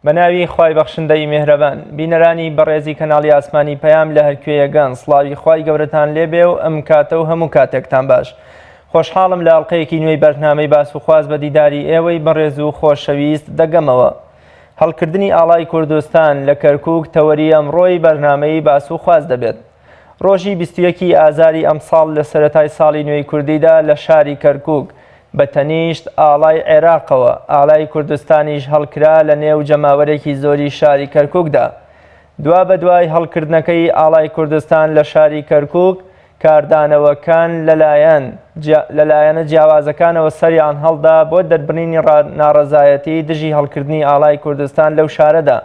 بە ناوی خوای بەخشندەی مێهرەبان. بینەرانی بەڕێزی کەناڵی ئاسمانی پەیام لە هەرکوێیەگەن سڵاوی خوای گەورەتان لێبێ و ئەم کاتە و هەموو کاتێکتان باش. خۆشحاڵم لە ئەڵقەیەکی نوێی بەرنامەی باس و خواست بە دیداری ئێوەی بەڕێز و خۆشەویست دەگەمەوە. هەڵکردنی ئاڵای کوردستان لە کەرکووک تەوەری ئەمڕۆی بەرنامەی باس و خواست دەبێت. ڕۆژی 21 ی ئازاری ئەمساڵ لە سەرەتای ساڵی نوێی کوردیدا لە شاری کەرکووک بە تەنیشت ئاڵای عێراقەوە ئالای کوردستانیش هەڵکرا لە نێو جەماوەرێکی زۆری شاری کەرکووکدا. دوابەدوای هەڵکردنەکەی ئاڵای کوردستان لە شاری کەرکووک کاردانەوەکان لەلایەن لەلایەنە جیاوازەکانەوە سەریان هەڵدا بۆ دەربڕینی ناڕەزایەتی دژی هەڵکردنی ئاڵای کوردستان لەو شارەدا.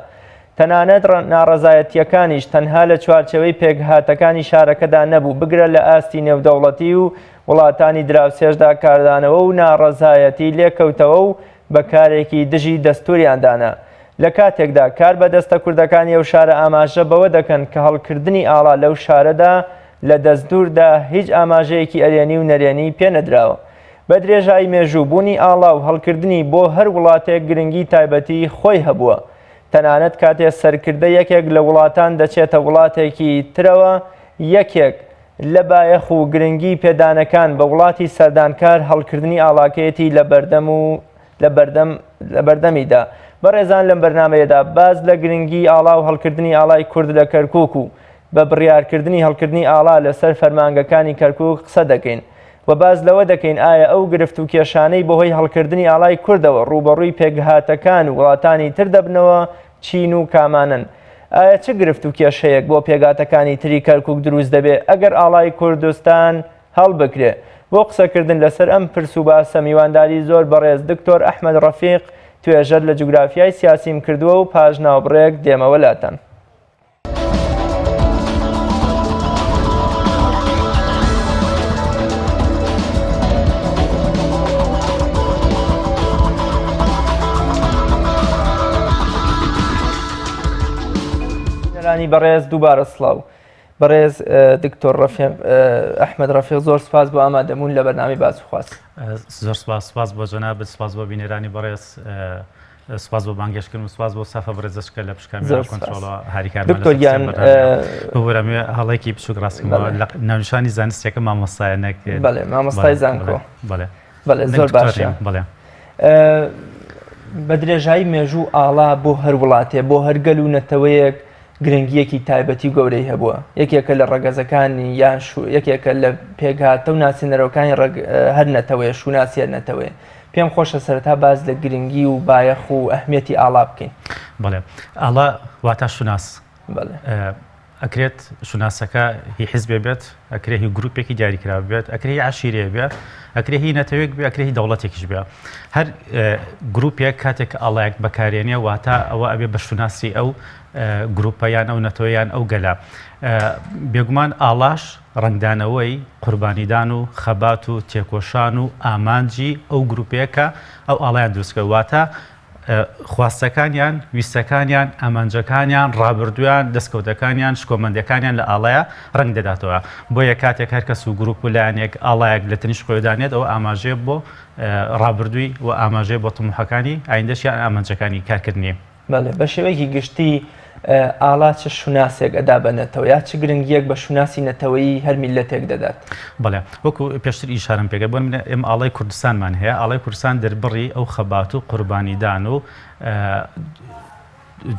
تەنانەت ناڕەزایەتییەکانیش تەنها لە چوارچێوەی پێکهاتەکانی شارەکەدا نەبوو، بگرە لە ئاستی نێودەوڵەتی و وڵاتانی دراوسێشدا کاردانەوە و ناڕەزایەتی لێکەوتەوە و بە کارێکی دژی دەستووریان دانا. لە کاتێکدا کاربەدەستە کوردەکانی ئەو شارە ئاماژە بەوە دەکەن کە هەڵکردنی ئاڵا لەو شارەدا لە دەستووردا هیچ ئاماژەیەکی ئەرێنی و نەرێنی پێنەدراوە. بە درێژایی مێژوو بوونی ئاڵا و هەڵکردنی بۆ هەر وڵاتێک گرنگی تایبەتی خۆی هەبووە. تەنانەت کاتێ سەرکردە یەکێک لە وڵاتان دەچێتە وڵاتێکی ترەوە یەکێک لە بایەخ و گرنگی پێدانەکان بە وڵاتی سەردانکار هەڵکردنی ئاڵاکەیەتی لە بەردەم و لە بەردەم لە بەردەمیدا. بەڕێزان لەم بەرنامەیەدا باس لە گرنگی ئاڵا و هەڵکردنی ئاڵای کورد لە کەرکوک و بە بڕیارکردنی هەڵکردنی ئاڵا لەسەر فەرمانگەکانی کەرکوک قسە دەکەین و باس لەوە دەکەین ئایا ئەو گرفت و کێشانەی بەهۆی هەڵکردنی ئاڵای کوردەوە ڕووبەڕووی پێکهاتەکان و وڵاتانی تر دەبنەوە چین و کامانەن؟ ئایا چ گرفت و کێشەیەک بۆ پێکهاتەکانی تری کەرکوک دروست دەبێ ئەگەر ئاڵای کوردستان هەڵبکرێ؟ بۆ قسەکردن لەسەر ئەم پرس و باسە میوانداری زۆر بەڕێز دکتۆر ئەحمەد ڕەفیق توێژەر لە جوگرافیای سیاسیم کردووە و پاش ناوبڕێک دێمەوە لاتان. بینەرانی بەڕێز دووبارە سڵاو. بەڕێز دکتۆر ڕەفیق ئەحمەد ڕەفیق زۆر سپاس بۆ ئامادەبوون لە بەرنامەی باس و خواست. زۆر سپاس سپاس بۆ جەنابت سپاس بۆ بینەرانی بەڕێز سپاس بۆ بانگێشتکردن و سپاس بۆ سافە بەڕێزەش کە لە پشت کامێرا و کۆنترۆڵەوە هاریکارمان دکتۆر گیان ببورە هەڵەیەکی بچووک ڕاستکەمەوە ناونیشانی زانستیەکە مامۆستایە نەک بەڵێ مامۆستای زانکۆ بەڵێ بەڵێ زۆر باشە بەڵێ بە درێژایی مێژوو ئاڵا بۆ هەر وڵاتێ بۆ هەر گەل و نەتەوەیەک گرنگییەکی تایبەتی و گەورەی هەبووە، یەکێکە لە ڕەگەزەکانی یان یەکێکە لە پێکهاتە و ناسێنەرەوەکانی هەر نەتەوەیە، شوناسی هەر نەتەوەیە. پێم خۆشە سەرەتا باس لە گرنگی و بایەخ و ئەهمیەتی ئاڵا بکەین. بەڵێ، ئاڵا واتا شوناس. بەڵێ. ئەکرێت شوناسەکە هی حیزبێ بێت، ئەکرێ هی گروپێکی دیاریکراو بێت، ئەکرێ هی عەشیرەیە بێ، ئەکرێ هی نەتەوەیەک بێ، ئەکرێ هی دەوڵەتێکیش بێ. هەر گروپێک کاتێک کە ئاڵایەک بەکارێنێ واتە ئەوە ئەبێ بە شوناسی ئەو گروپە یان ئەو نەتەوە یان ئەو گەلە. بێگومان ئاڵاش ڕەنگدانەوەی قوربانیدان و خەبات و تێکۆشان و ئامانجی ئەو گروپەیە کە ئەو ئاڵایان دروست کرد. واتە خواستەکانیان، ویستەکانیان، ئامانجەکانیان، ڕابردوویان، دەستکەوتەکانیان، شکۆمەندیەکانیان لە ئاڵایا ڕەنگ دەداتەوە. بۆیە کاتێک هەر کەس و گروپ و لایەنێک ئاڵایەک لە تەنیشت خۆی دانێت ئەوە ئاماژەیە بۆ ڕابردووی و ئاماژەیە بۆ تموحەکانی ئایندەش یان ئامانجەکانی کارکردنی. بەڵێ، بە شێوەیەکی گشتی ئاڵا چ شوناسێک ئەدا بە نەتەوە یا چ گرنگییەک بە شوناسی نەتەوەیی هەر میللەتێک دەدات؟ بەڵێ، وەکو پێشتر ئیشارەم پێکرد، بۆ نمونە ئێمە ئاڵای کوردستانمان هەیە، ئاڵای کوردستان دەربڕی ئەو خەبات و قوربانیدان و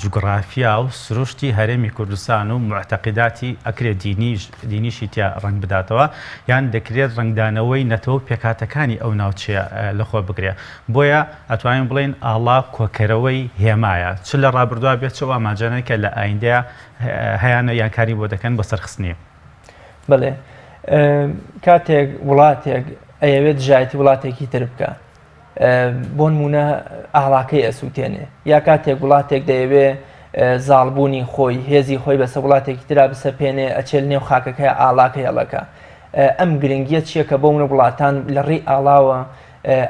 جوگرافیا و سروشتی هەرێمی کوردستان و موعتەقیداتی ئەکرێ دینیش دینیشی تیا ڕەنگ بداتەوە یان دەکرێت ڕەنگدانەوەی نەتەوە و پێکهاتەکانی ئەو ناوچەیە لەخۆ بگرێ. بۆیە ئەتوانین بڵێین ئاڵا کۆکەرەوەی هێمایە چ لە ڕابردووا بێت چ ئەو ئامانجانەی کە لە ئایندەیا هەیانە یان کاری بۆ دەکەن بۆ سەرخستنی. بەڵێ کاتێک وڵاتێک ئەیەوێت دژایەتی وڵاتێکی تر بکا بۆ نمونە ئاڵاکەی ئەسووتێنێ یا کاتێک وڵاتێک دەیەوێ زاڵبوونی خۆی هێزی خۆی بەسە وڵاتێکی ترا بسەپێنێ ئەچێت نێو خاکەکەی ئاڵاکەی هەڵەکە ئەم گرنگیە چییە کە بۆ منە وڵاتان لە ڕێی ئاڵاوە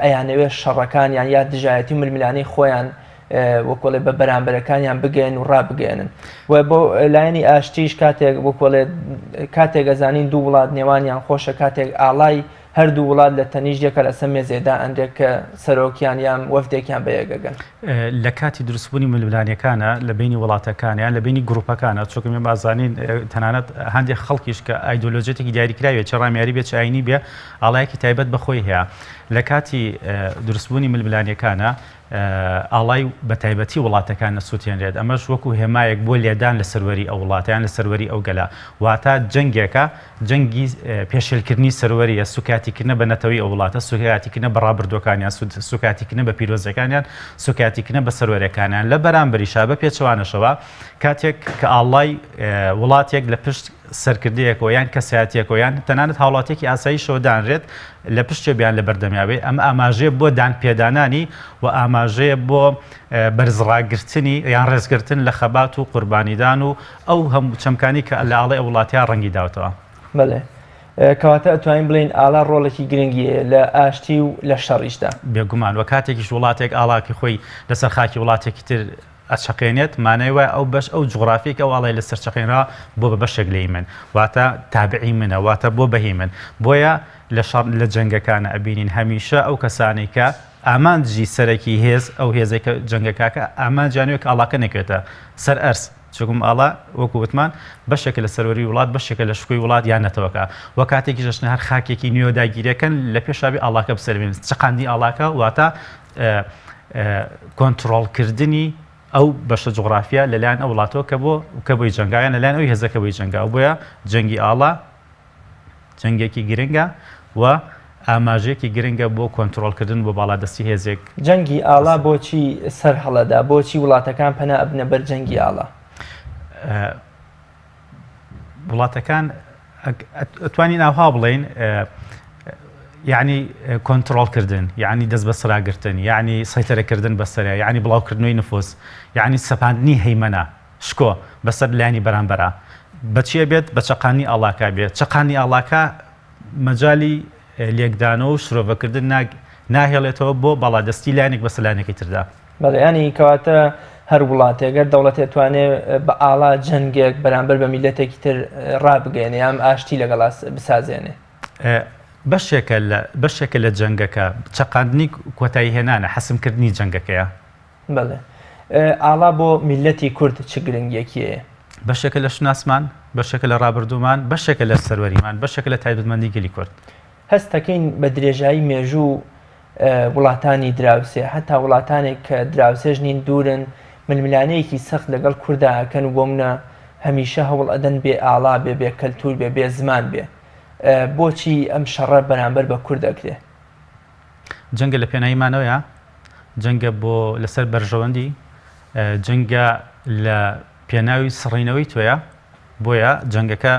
ئەیانەوێت شەڕەکانیان یا دژایەتی و ململانێی خۆیان وەکۆڵێ بە بەرامبەرەکانیان بگەن و ڕابگەێنن و بۆ لایەنی ئاشتیش کاتێک وەکۆڵێ کاتێک ئەزانین دوو وڵات نێوانیان خۆشە کاتێک ئاڵای هەردوو وڵات لە تەنیشت یەکە لەسەر مێزێ دائەنرێ کە سەرۆکیان یان وەفدێکیان بە یەک ئەگەن. لە کاتی دروستبوونی ململانێکانە لە بەینی وڵاتەکان یان لە بەینی گروپەکانە، چونکە ئێمە ئەزانین تەنانەت هەندێک خەڵکیش کە ئایدۆلۆژیەتێکی دیاریکراوی چ ڕامیاری بێ چ ئاینی بێ ئاڵایەکی تایبەت بە خۆی هەیە. لە کاتی دروستبوونی ململانێکانە ئاڵای بە تایبەتی وڵاتەکان نەسووتێنرێت، ئەمەش وەکو هێمایەک بۆ لێدان لە سەروەری ئەو وڵاتە یان لە سەروەری ئەو گەلە، واتە جەنگێکە، جەنگی پێشێلکردنی سەروەرییە، سووکایەتیکردنە بە نەتەوەی ئەو وڵاتە، سووکایەتیکردنە بە ڕابردووەکانیان، سووکایەتیکردنە بە پیرۆزییەکانیان، سووکایەتیکردنە بە سەروەرییەکانیان. لە بەرامبەریشا بە پێچەوانەشەوە کاتێک کە ئاڵای وڵاتێک لە پشت سەرکردەیەکەوە یان کەسایەتیەکەوە یان تەنانەت هاوڵاتیەکی ئاساییشەوە دانرێت لە پشتێ بیان لە بەردەمیا بێ ئەمە ئاماژەیە بۆ دان پێدانانی و ئاماژەیە بۆ بەرزڕاگرتنی یان ڕێزگرتن لە خەبات و قوربانیدان و ئەو هەموو چەمکانی کە لە ئاڵای ئەو وڵاتەیە ڕەنگی داوتەوە. بەڵێ کەواتە ئەتوانین بڵێین ئاڵا ڕۆڵێکی گرنگی هەیە لە ئاشتی و لە شەڕیشدا. بێگومان وە کاتێکیش وڵاتێک ئاڵاکی خۆی لەسەر خاکی وڵاتێکی تر ئەچەقێنێت، مانای وایە ئەو بەش ئەو جوغرافیەی کە ئەو ئاڵای لەسەر چەقێنراوە بۆ بە بەشێک لێی من، واتە تابعی منە، واتە بۆ بە هی من. بۆیە لە شەڕ لە جەنگەکانا ئەبینین هەمیشە ئەو کەسانەی کە ئامانجی سەرەکی هێز ئەو هێزەی کە جەنگەکاکە ئامانجیان ئەوەیە کە ئاڵاکە نەکەوێتە سەر ئەرز، چونکم ئاڵا وەکو وتمان بەشێکە لە سەروەری وڵات، بەشێکە لە شکۆی وڵات یان نەتەوەکە. وە کاتێکیش ئەچنە هەر خاکێکی نوێ داگیرەکەن لە پێشا بێ ئاڵاکە بسەلمێنن. چەقاندنی ئاڵاکە واتە کۆنتڕۆڵکردنی ئەو بەشە جوغرافیە لەلایەن ئەو وڵاتەوە کە بۆ کە بۆی جەنگا یان لەلایەن ئەو هێزە کە بۆی جەنگا بۆیە جەنگی ئاڵا جەنگێکی گرنگە و ئاماژەیەکی گرنگە بۆ کۆنتڕۆڵکردن بۆ باڵادەستی هێزێک. جەنگی ئاڵا بۆچی سەر هەڵەدا؟ بۆچی وڵاتەکان پەنا ئەبنە بەر جەنگی ئاڵا؟ وڵاتەکان ئەتوانین ئاوها بڵێین یعنی کۆنتترۆلکردن یعنی دەست بەسەراگرتن یعنی سەیتەرەکردن بەسەرە یعنی بڵاوکردنەوەی نفوس یعنی سەپاندنی هەیمەنە شکۆ بەسەر لایانی بەرامبەرە بەچیە بێت بە چەقانی ئاڵاکە بێت چەقانی ئاڵاکە مەجالی لێکدانەوە و شرۆڤەکردن ناهێڵێتەوە بۆ باڵادەستی لایەنێک بەسەر لایەنەکەی تردا. بەڵێ یانی کەواتە هەر وڵاتێک هەر دەوڵەتێ توانێ بە ئاڵا جەنگێک بەرامبەر بە میلەتێکی تر ڕابگەێنێ یان ئاشتی لەگەڵا بسازێنێ. بەشێکە لە بەشێکە لە جەنگەکە چەقاندنی کۆتایی هێنانە حەسمکردنی جەنگەکەیە. بەڵێ ئاڵا بۆ میللەتی کورد چ گرنگیەکی هەیە؟ بەشێکە لە شوناسمان، بەشێکە لە ڕابردوومان، بەشێکە لە سەروەریمان، بەشێکە لە تایبەتمەندی گەلی کورد. هەست دەکەین بە درێژایی مێژوو وڵاتانی دراوسێ، هەتا وڵاتانێک کە دراوسێش نین دوورن، ململانێیەکی سەخت لەگەڵ کوردا ئەکەن و بۆ منە هەمیشە هەوڵ ئەدەن بێ ئاڵا بێ، بێ کەلتوور بێ، بێ زمان بێ. بۆچی ئەم شەڕە بەرامبەر بە کورد ئەکرێ؟ جەنگە لە پێناوی مانەوەیە، جەنگە بۆ لەسەر بەرژەوەندی، جەنگە لە پێناوی سڕینەوەی تۆیە، بۆیە جەنگەکە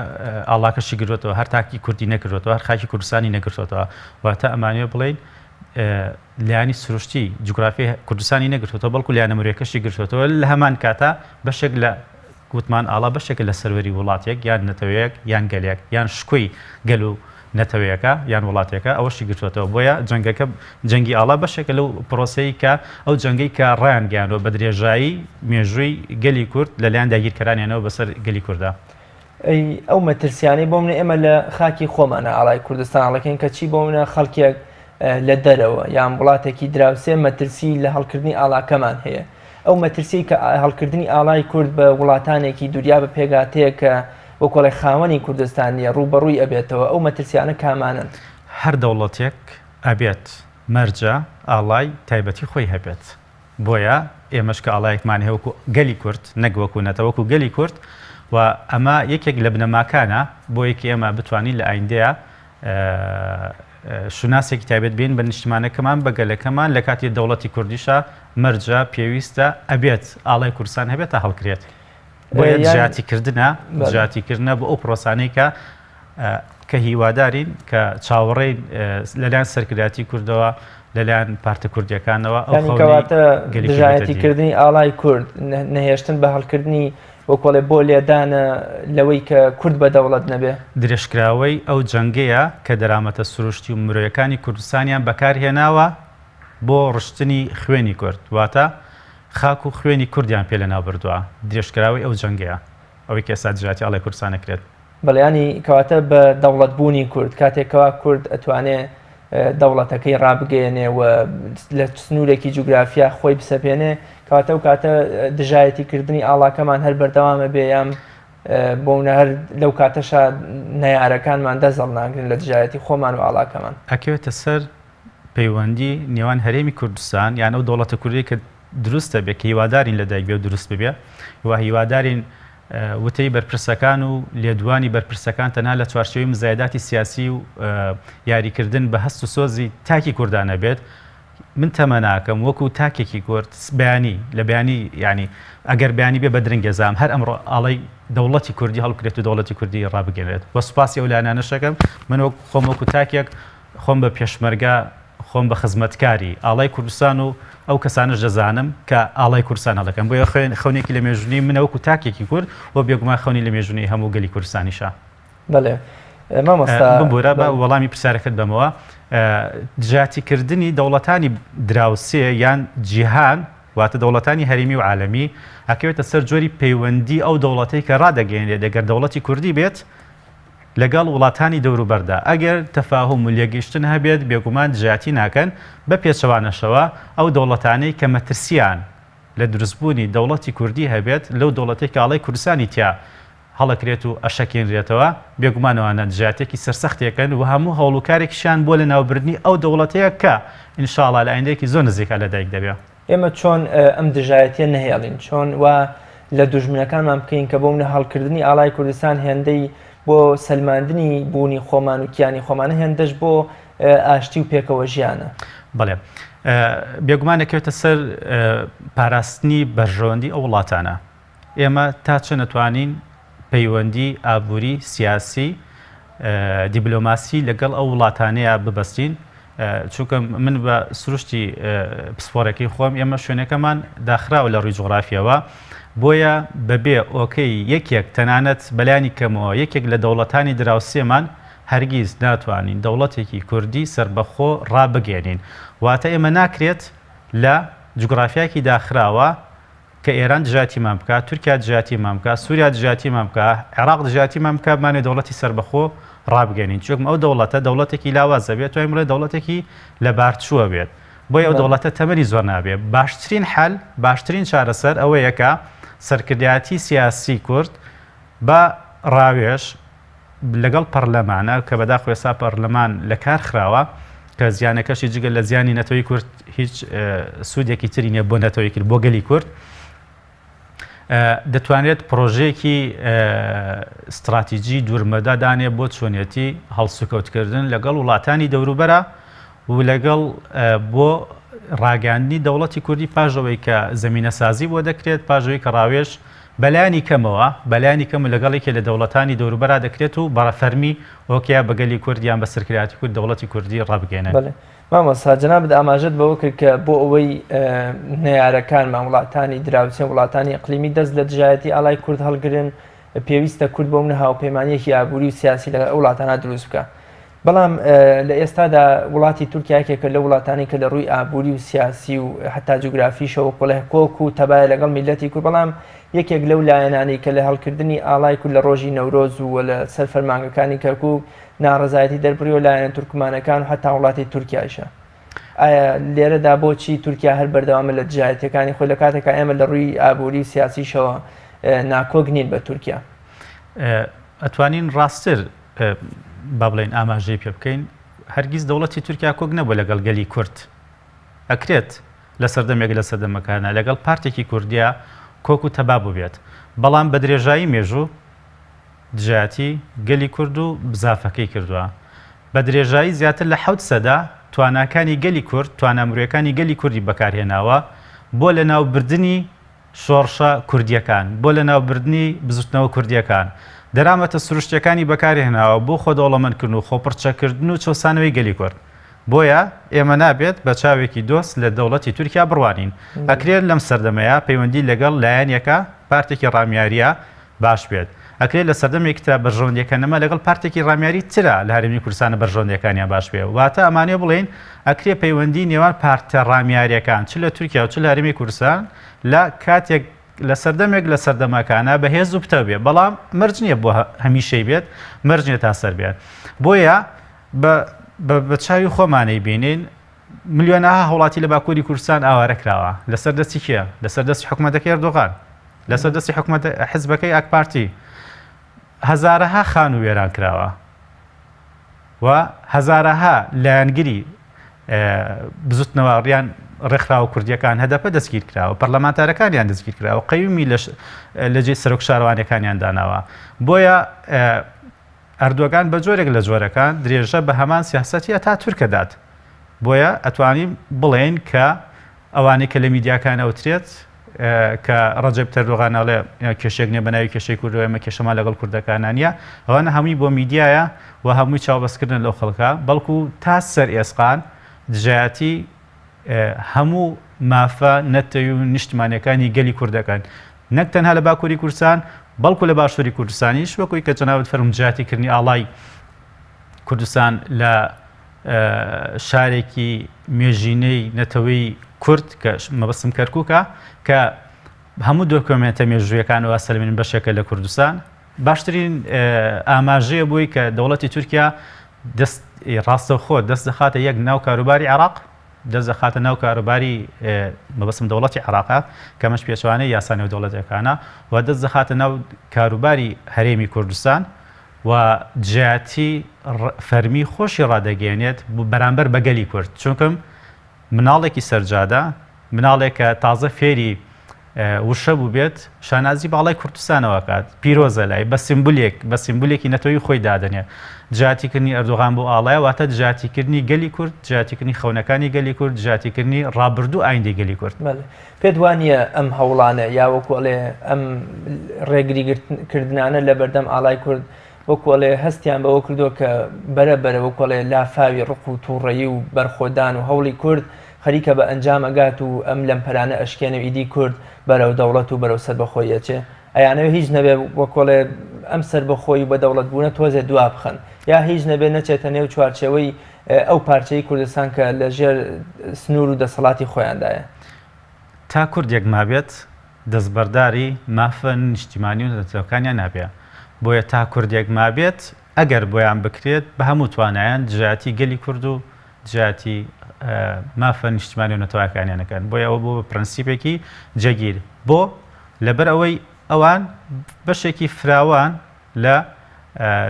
ئاڵاکەشی گرتووەتەوە، هەر تاکی کوردی نەکردوەتەوە، هەر خاکی کوردستانی نەگرتووەتەوە، واتە ئەمانەوێ بڵێین لایەنی سروشتی جوگرافی کوردستانی نەگرتووەتەوە، بەڵکو لایەنە مرۆیەکەشی گرتووەتەوە، لە هەمان کاتا بەشێک لە گوتمان ئاڵا بەشێکە لە سەروەری وڵاتێک یان نەتەوەیەک یان گەلێک یان شکۆی گەل و نەتەوەیەکە یان وڵاتێکە ئەوەشی گرتووەتەوە بۆیە جەنگەکە جەنگی ئاڵا بەشێکە لەو پرۆسەی کە ئەو جەنگەی کە ڕایانگەیاندووە بە درێژایی مێژووی گەلی کورد لەلایەن داگیرکەرانیانەوە بەسەر گەلی کوردا. ئەی ئەو مەترسیانەی بۆ منە ئێمە لە خاکی خۆمانە ئاڵای کوردستان هەڵەکەین کە چی بۆ منە خەڵکێک لە دەرەوە یان وڵاتێکی دراوسێ مەترسی لە هەڵکردنی ئاڵاکەمان هەیە ئەو مەترسیەی کە هەڵکردنی ئاڵای کورد بە وڵاتانێکی دوریا بە پێکهاتەیەک کە وەکۆڵێ خاوەنی کوردستان نییە ڕووبەڕووی ئەبێتەوە ئەو مەترسیانە کامانەن؟ هەر دەوڵەتێک ئەبێت مەرجە ئاڵای تایبەتی خۆی هەبێت بۆیە ئێمەش کە ئاڵایەکمان هەیە وەکو گەلی کورد نەک وەکو نەتەوە وەکو گەلی کورد و ئەمە یەکێک لە بنەماکانە بۆ یەکی ئێمە بتوانین لە ئایندەیە شوناسێکی تایبەت بین بە نیشتمانەکەمان، بە گەلەکەمان، لە کاتی دەوڵەتی کوردیشا مەرجە، پێویستە، ئەبێت ئاڵای کوردستان هەبێت تا هەڵکرێت. بۆیە دژایەتیکردنە، دژایەتیکردنە بۆ ئەو پرۆسانەی کە کە هیوادارین کە چاوەڕێین لەلایەن سەرکردایەتی کوردەوە لەلایەن پارتە کوردیەکانەوە ئەو یانی خەونەی کەواتە گەلی کوردێتە دی. دژایەتیکردنی ئاڵای کورد، نەهێشتن بە هەڵکردنی وەکۆڵێ بۆ لێدانە لەوەی کە کورد بە دەوڵەت نەبێ؟ درێژکراوەی ئەو جەنگەیە کە دەرامەتە سروشتی و مرۆیەکانی کوردستانیان بەکار هێناوە بۆ ڕشتنی خوێنی کورد، واتە خاک و خوێنی کوردیان پێ لەناو بردوە، درێژکراوەی ئەو جەنگەیە ئەوەی کە ئێستا دژایەتی ئاڵای کوردستان ئەکرێت. بەڵێ یانی کەواتە بە دەوڵەت بوونی کورد کاتێک کەوا کورد ئەتوانێ دەوڵەتەکەی ڕابگەیەنێ و لە سنوورێکی جوگرافیا خۆی بسەپێنێ کەواتە و کاتە دژایەتی کردنی ئاڵاکەمان هەر بەردەوامە بێ یان بۆ هەر لەو کاتەشا نەیارەکانمان دەست هەڵناگرن لە دژایەتی خۆمان و ئاڵاکەمان. ئەکەوێتە سەر پەیوەندی نێوان هەرێمی کوردستان یان ئەو دەوڵەتە کوردیەی کە دروست دەبێت کە هیوادارین لەدایک بێ و دروست ببێ و هیوادارین وتەی بەرپرسەکان و لێدوانی بەرپرسەکان تەنها لە چوارچێوەی مزایداتی سیاسی و یاریکردن بە هەست و سۆزی تاکی کوردانە بێت من تەمەناکەم وەکو تاکێکی کورد بەیانی لە بەیانی یعنی ئەگەر بەیانی بێ بە درنگێ زام هەر ئەمڕۆ ئاڵای دەوڵەتی کوردی هەڵبکرێت و دەوڵەتی کوردی ڕابگەێنرێت وە سوپاسی ئەو لایەنانەشەکەم من وەک خۆم وەکو تاکێک خۆم بە پێشمەرگە خۆم بە خزمەتکاری ئاڵای کوردستان و ئەو کەسانەش دەزانم کە ئاڵای کوردستان هەڵەکەن بۆیە خوێن خەونێکی لە مێژوونی منە وەکو تاکێکی کورد و بێگومان خەونی لە مێژوونی هەموو گەلی کوردستانیشە. بەڵێ مامۆستا. بمبورە بە وەڵامی پرسیارەکەت بەمەوە دژایەتیکردنی دەوڵەتانی دراوسێ یان جیهان واتە دەوڵەتانی هەرێمی و عالەمی ئەکەوێتە سەر جۆری پەیوەندی ئەو دەوڵەتەی کە ڕادەگەیەنرێت ئەگەر دەوڵەتی کوردی بێت لەگەڵ وڵاتانی دەوروبەردا ئەگەر تەفاهوم و لێکگەیشتن هەبێت بێگومان دژایەتی ناکەن، بە پێچەوانەشەوە ئەو دەوڵەتانەی کە مەترسیان لە دروستبوونی دەوڵەتی کوردی هەبێت لەو دەوڵەتەی کە ئاڵای کوردستانی تیا هەڵەکرێت و ئەشەکێنرێتەوە بێگومان ئەوانە دژایەتیەکی سەرسەختێکن و هەموو هەوڵ و کارێکیشیان بۆ لەناوبردنی ئەو دەوڵەتەیە کە ان شاء اللە لە ئایندەیەکی زۆر نزیکا لەدایک دەبێ. ئێمە چۆن ئەم دژایەتیە نەهێڵین؟ چۆن وا لە دوژمنەکانمان بکەین کە بۆ منە هەڵکردنی ئاڵای کوردستان هێندەی بۆ سەلماندنی بوونی خۆمان و کیانی خۆمانە هێندەش بۆ ئاشتی و پێکەوە ژیانە؟ بەڵێ بێگومان دەکەوێتە سەر پاراستنی بەرژەوەندی ئەو وڵاتانە. ئێمە تا چەند ئەتوانین پەیوەندی ئابووری، سیاسی، دیبلۆماسی لەگەڵ ئەو وڵاتانەیە ببەستین، چونکە من بە سروشتی پسپۆڕەکەی خۆم ئێمە شوێنەکەمان داخراوە لە ڕووی جوغرافیەوە، بۆیە بەبێ ئۆکەی یەکێک تەنانەت بەلایەنی کەمەوە یەکێک لە دەوڵەتانی دراوسێمان هەرگیز ناتوانین دەوڵەتێکی کوردی سەربەخۆ ڕابگەیەنین. واتە ئێمە ناکرێت لە جوگرافیایەکی داخراوە کە ئێران دژایەتیمان بکا، تورکیا دژایەتیمان بکا، سوریا دژایەتیمان بکا، عێراق دژایەتیمان بکا، بمانەوێ دەوڵەتی سەربەخۆ ڕابگەیەنین. چونکم ئەو دەوڵەتە دەوڵەتێکی لاواز ئەبێ، توانین بڵێین دەوڵەتێکی لەبارچوو ئەبێت. بۆیە ئەو دەوڵەتە تەمەنی زۆر نابێ. باشترین حەل، باشترین چارەسەر ئەوەیە کە سەرکردایەتی سیاسی کورد بە ڕاوێژ لەگەڵ پەڕلەمانە کە بەداخەوە ئێستا پەڕلەمان لە کار خراوە کە زیانەکەشی جگە لە زیانی نەتەوەی کورد هیچ سوودێکی تری نییە بۆ نەتەوەی کرد بۆ گەلی کورد دەتوانێت پرۆژەیەکی استراتیجی دوورمەدا دانێ بۆ چۆنیەتی هەڵسوکەوتکردن لەگەڵ وڵاتانی دەوروبەرە و لەگەڵ بۆ ڕاگەاندنی دەوڵەتی کوردی پاژەوەی کە زمینەسازی بۆ دەکرێت پاژەوەی کە ڕاوێژ بەلایەنی کەمەوە بەلایەنی کەم لەگەڵ یەکێ لە دەوڵەتانی دەوروبەرا دەکرێت و بە فەرمی ئۆکەیە بە گەلی کورد یان بە سەرکردایەتی کورد دەوڵەتی کوردی ڕابگەیەنن. بەڵێ مامۆستا جەنابت ئاماژەت بەوە کرد کە بۆ ئەوەی نەیارەکانمان وڵاتانی دراوسێ وڵاتانی ئیقلیمی دەست لە دژایەتی ئاڵای کورد هەڵگرن پێویستە کورد بۆ منە هاوپەیمانیەکی ئابووری و سیاسی لەگەڵ ئەو وڵاتانە دروست بکە بەڵام لە ئێستادا وڵاتی تورکیا یەکێکە لە وڵاتانی کە لە ڕووی ئابووری و سیاسی و حتا جوگرافیشەوە کۆڵێ کۆک و تەبایە لەگەڵ میلەتی کورد بەڵام یەکێک لەو لایەنانەی کە لە هەڵکردنی ئاڵای کورد لە ڕۆژی نەورۆز و لە سەر فەرمانگەکانی کەرکوک ناڕەزایەتی دەربڕیوە لایەنە تورکمانەکان و حتا وڵاتی تورکیایشە. ئایا لێرەدا بۆچی تورکیا هەر بەردەوامە لە دژایەتیەکانی خۆی لە کاتێکا ئێمە لە ڕووی ئابووری و سیاسیشەوە ناکۆک نین بە تورکیا؟ ئەتوانین ڕاستتر با بڵێین ئاماژەی پێ بکەین هەرگیز دەوڵەتی تورکیا کۆک نەبووە لەگەڵ گەلی کورد ئەکرێت لە سەردەمێک لە سەردەمەکانە لەگەڵ پارتێکی کوردیا کۆک و تەبا بووبێت بەڵام بە درێژایی مێژوو دژایەتی گەلی کورد و بزافەکەی کردووە بە درێژایی زیاتر لە حەوت سەدە تواناکانی گەلی کورد توانا مرۆیەکانی گەلی کوردی بەکارهێناوە بۆ لەناوبردنی شۆڕشە کوردییەکان، بۆ لەناوبردنی بزوتنەوە کوردییەکان، دەرامەتە سروشتییەکانی بەکارهێناوە بۆ خۆدەوڵەمەندکردن و خۆپڕچەککردن و چەوسانەوەی گەلی کورد. بۆیە ئێمە نابێت بە چاوێکی دۆست لە دەوڵەتی تورکیا بڕوانین. ئەکرێت لەم سەردەمەیا پەیوەندی لەگەڵ لایەنێکا، پارتێکی ڕامیارییا، باش بێت. ئەکرێت لە سەردەمێکی ترا بەرژەوەندییەکانما لەگەڵ پارتێکی ڕامیاری ترا لە هەرێمی کوردستانا بەرژەوەندییەکانیان باش بێ. واتە ئەمانەوێ بڵێین ئەکرێ پەیوەندی نێوان پارتە ڕامیارییەکان چ لە تورکیا و چ لە هەرێمی کوردستان لە کاتێک لە سەردەمێک لە سەردەمەکانە بەهێز و پتەو بێ بەڵام مەرج نییە بۆ هەمیشەی بێت مەرج نییە تا سەر بێت بۆیە بە چاوی خۆمانەی بینین ملیۆنەها هاوڵاتی لە باکووری کوردستان ئاوارە کراوە لەسەر دەستی کێ؟ لەسەر دەستی حکومەتەکەی ئەردۆغان لەسەر دەستی حکومەت حزبەکەی ئاکپارتی هەزارەها خانوو وێران کراوە و هەزارەها لایەنگری بزوتنەوە ڕیان ڕێکخراوە کوردیەکان هەدەپە دەستگیر کراوە پەرلەمانتارەکانیان دەستگیر کراوە قەیومی لە جێ سەرۆک شارەوانەکانیان داناوە بۆیە ئەردۆگان بە جۆرێک لە جۆرەکان درێژە بە هەمان سیاسەتی ئەتاتورک ئەدات. بۆیە ئەتوانین بڵێین کە ئەوانەی کە لە میدیاکان ئەوترێت کە ڕەجەب تەردۆغان ئەڵێ کێشێک نیە بە ناوی کێشەی کوردەوە ئێمە کێشەمان لەگەڵ کوردەکانە نییە ئەوانە هەمووی بۆ میدیایە و هەمووی چاوبەستکردن لەو خەڵکە بەڵکو تا سەر ئێسقان دژایەتی هەموو مافە نەتەوی و نیشتمانیەکانی گەلی کورد دەکەن نەک تەنها لە باکووری کوردستان بەڵکو لە باشووری کوردستانیش وەکوی کە جەنابت فەرموو دژایەتی کردنی ئاڵای کوردستان لە شارێکی مێژینەی نەتەوەی کورد کە مەبەستم کەرکووکە کە هەموو دۆکۆمێنتە مێژوویەکان وا سەلمێنن بەشێکە لە کوردستان باشترین ئاماژەیە بۆی کە دەوڵەتی تورکیا دەست ڕاستەوخۆ دەست دەخاتە یەک ناو کاروباری عێراق دەست دەخاتە ناو کاروباری مەبەستم دەوڵەتی عێراقە کەمەش پێچوانەی یاسا نێودەوڵەتیەکانە و دەست دەخاتە ناو کاروباری هەرێمی کوردستان و دژایەتی فەرمی خۆشی ڕادەگەیەنێت بەرامبەر بە گەلی کورد چونکم مناڵێکی سەرجادە مناڵێک کە تازە فێری وشە بووبێت شانازی باڵای کوردستانەوە کات پیرۆزە لای بە سیمبولێک بە سیمبولێکی نەتەوەی خۆی دادەنێ دژایەتیکردنی ئەردۆغان بۆ ئاڵایە واتە دژایەتیکردنی گەلی کورد دژایەتیکردنی خەونەکانی گەلی کورد دژایەتیکردنی ڕابردوو ئایندەی گەلی کورد. بەڵێ پێت وا نییە ئەم هەوڵانە یا وەکو ئەڵێ ئەم ڕێگری کردنانە لە بەردەم ئاڵای کورد وەکو ئەڵێ هەستیان بەوە کردووە کە بەرە بەرە وەکو ئەڵێ لافاوی ڕق و تووڕەیی و بەرخۆدان و هەوڵی کورد خەریکە بە ئەنجام ئەگات و ئەم لەمپەرانە ئەشکێنێ و ئیدی کورد بەرەو دەوڵەت و بەرەو سەربەخۆیی ئەچێ؟ ئەیانەوێ هیچ نەبێ وەکو ئەڵێ ئەم سەربەخۆیی و بە دەوڵەت بوونە تۆزێ دوا بخەن یا هیچ نەبێ نەچێتە نێو چوارچێوەی ئەو پارچەی کوردستان کە لە ژێر سنوور و دەسەڵاتی خۆیاندایە. تا کوردێک مابێت دەستبەرداری مافە نیشتیمانی و نەتەوەکانیان نابێ. بۆیە تا کوردێک مابێت ئەگەر بۆیان بکرێت بە هەموو توانایان دژایەتی گەلی کورد و دژایەتی مافە نیشتیمانی و نەتەوەکانیان ئەکەن. بۆیە ئەوە بووە بە پرەنسیپێکی جێگیر. بۆ؟ لەبەر ئەوەی ئەوان بەشێکی فراوان لە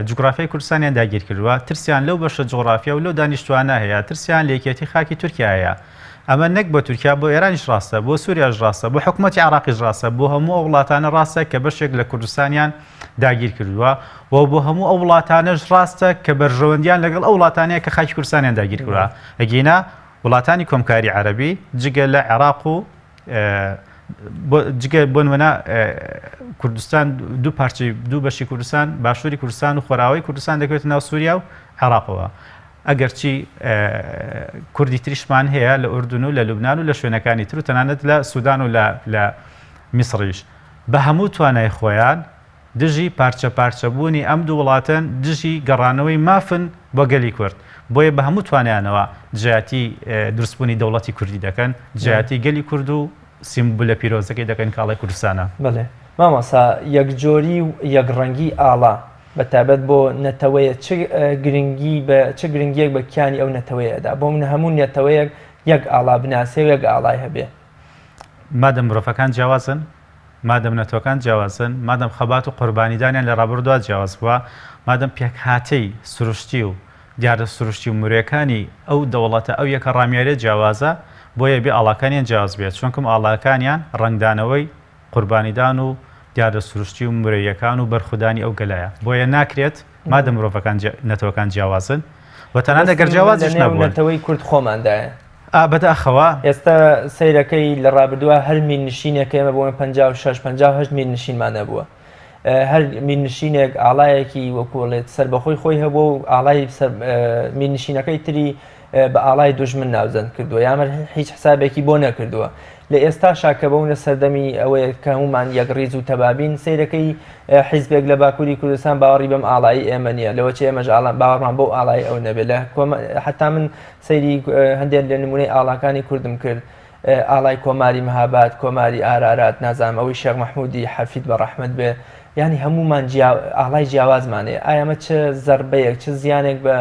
جوگرافیای کوردستانیان داگیر کردووە، ترسیان لەو بەشە جوغرافیا و لەو دانیشتوانە هەیە، ترسیان لە یەکێتی خاکی تورکیا هەیە. ئەمە نەک بۆ تورکیا، بۆ ئێرانیش ڕاستە، بۆ سوریاش ڕاستە، بۆ حکومەتی عێراقیش ڕاستە، بۆ هەموو ئەو وڵاتانە ڕاستە کە بەشێک لە کوردستانیان داگیر کردووە و بۆ هەموو ئەو وڵاتانەش ڕاستە کە بەرژەوەندیان لەگەڵ ئەو وڵاتانەیە کە خاکی کوردستانیان داگیر کردووە. ئەگینا وڵاتانی کۆمکاری عەرەبی جگە لە عێراق و جگە بۆ نمونە کوردستان دوو پارچەی دوو بەشی کوردستان باشووری کوردستان و خۆراوای کوردستان دەکەوێتە ناو سووریا و عێراقەوە ئەگەرچی کوردی تریشمان هەیە لە ئوردن و لە لوبناان و لە شوێنەکانی تر و تەنانەت لە سوودان و لە میسڕیش بە هەموو توانای خۆیان دژی پارچە پارچەبوونی ئەم دوو وڵاتەن، دژی گەڕانەوەی مافن بۆ گەلی کورد. بۆیە بە هەموو توانایانەوە دژایەتی دروستبوونی دەوڵەتی کوردی دەکەن، دژایەتی گەلی کورد و سیمبولە پیرۆزەکەی دەکەن کە ئاڵای کوردستانە. بەڵێ مامۆستا یەکجۆری و یەکڕەنگی ئاڵا بە تایبەت بۆ نەتەوەیە چ گرنگی بە چ گرنگیەک بە کیانی ئەو نەتەوەیە ئەدا؟ بۆ من هەموو نەتەوەیەک یەک ئاڵا بناسێ و یەک ئاڵای هەبێ. مادەم مرۆڤەکان جیاوازن، مادەم نەتەوەکان جیاوازن، مادەم خەبات و قوربانیدانیان لە ڕابردووە جیاواز بووە، مادەم پێکهاتەی سروشتی و دیاردە سروشتی و مرۆیەکانی ئەو دەوڵەتە، ئەو یەکە ڕامیارییە جیاوازە، بۆیە ئەبێ ئاڵاکانیان جیاواز بێت، چونکم ئاڵاکانیان ڕەنگدانەوەی قوربانیدان و دیاردە سروشتی و مرۆییەکان و بەرخودانی ئەو گەلەیە، بۆیە ناکرێت مادەم مرۆڤەکان نەتەوەکان جیاوازن و تەنانەت ئەگەر مەبەستم لە جیاوازیش نێو نەبوون. نەتەوەی کورد خۆماندایە. ئا بەداخەوە. ئێستا سەیرەکەی لە ڕابردووا هەر میرنشینێک کە ئێمە بۆ 56 58 میرنشینمان هەبووە هەر میرنشینێک ئاڵایەکی وەکو ئەڵێت سەربەخۆی خۆی هەبووە و ئاڵای میرنشینەکەی تری بە ئاڵای دوژمن ناوزەند کردووە یامەر هیچ حسابێکی بۆ نەکردووە لە ئێستاشا کە بەونە سەردەمی ئەوەیە کە هەمومان یەک ڕیز و تەبابین سەیرەکەی حیزبێک لە باکووری کوردستان باوەڕی بەم ئاڵایی ئێمە نییە لەوە چێ ئێمەش باوەڕمان بەو ئاڵای ئەو نەبێت لە حتا من سەیری هەندێک لە نمونەی ئاڵاکانی کوردم کرد. ئاڵای کۆماری مهاباد، کۆماری ئارارات، نازانم ئەوەی شێخ مەحموودی حەفید بە ڕەحمەت بێ، یانی هەموومان جیا ئاڵای جیاوازمان هەیە، ئایا ئەمە چ زەربەیەک، چ زیانێک بە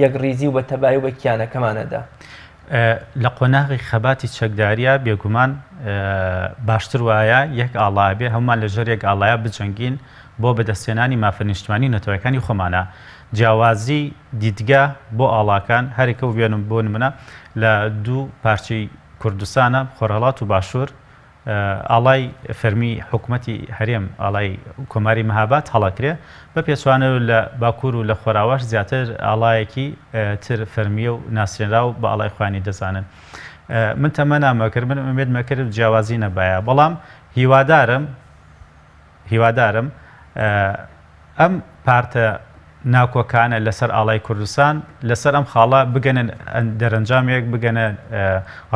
یەکڕیزی و بە تەبایی و بە کیانەکەمان ئەدا؟ لە قۆناغی خەباتی چەکدارییا بێگومان باشتر وایە یەک ئاڵا بێ، هەموومان لە ژێر یەک ئاڵایا بجەنگین بۆ بەدەستهێنانی مافە نیشتمانی و نەتەوەیەکانی خۆمانە. جیاوازی دیدگا بۆ ئاڵاکان هەرێکە و بێنم بۆ نمونە لە دوو پارچەی کوردستانە خۆرهەڵات و باشوور ئاڵای فەرمی حکومەتی هەرێم ئاڵای کۆماری مهاباد هەڵەکرێ بە پێچوانەوە لە باکوور و لە خۆراواش زیاتر ئاڵایەکی تر فەرمیە و ناسرێنراو بە ئاڵای خۆیانی دەزانن من تەمەنامەکرد من ئومێدمەکرد جیاوازی نەبایە بەڵام هیوادارم هیوادارم ئەم پارتە ناکۆکانە لەسەر ئاڵای کوردستان لەسەر ئەم خاڵە بگەنە دەرەنجامێک بگەنە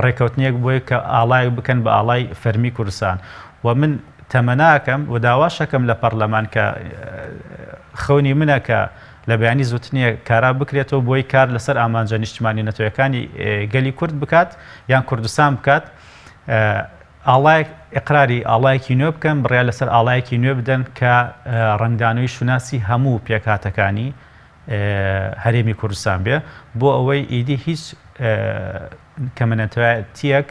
ڕێکەوتنێک بۆی کە ئاڵایەک بکەن بە ئاڵای فەرمی کوردستان و من تەمەناکەم و داواشەکەم لە پەرلەمان کە خەونی منە کە لە بەیانی زووتنیە کارا بکرێتەوە بۆی کار لەسەر ئامانجە نیشتمانی نەتەوەکانی گەلی کورد بکات یان کوردستان بکات ئاڵایەک ئیقراری ئاڵایەکی نوێ بکەن، بڕیار لەسەر ئاڵایەکی نوێ بدەن کە ڕەنگدانەوەی شوناسی هەموو پێکهاتەکانی هەرێمی کوردستان بێ، بۆ ئەوەی ئیدی هیچ کەمەنەتەوایەتییەک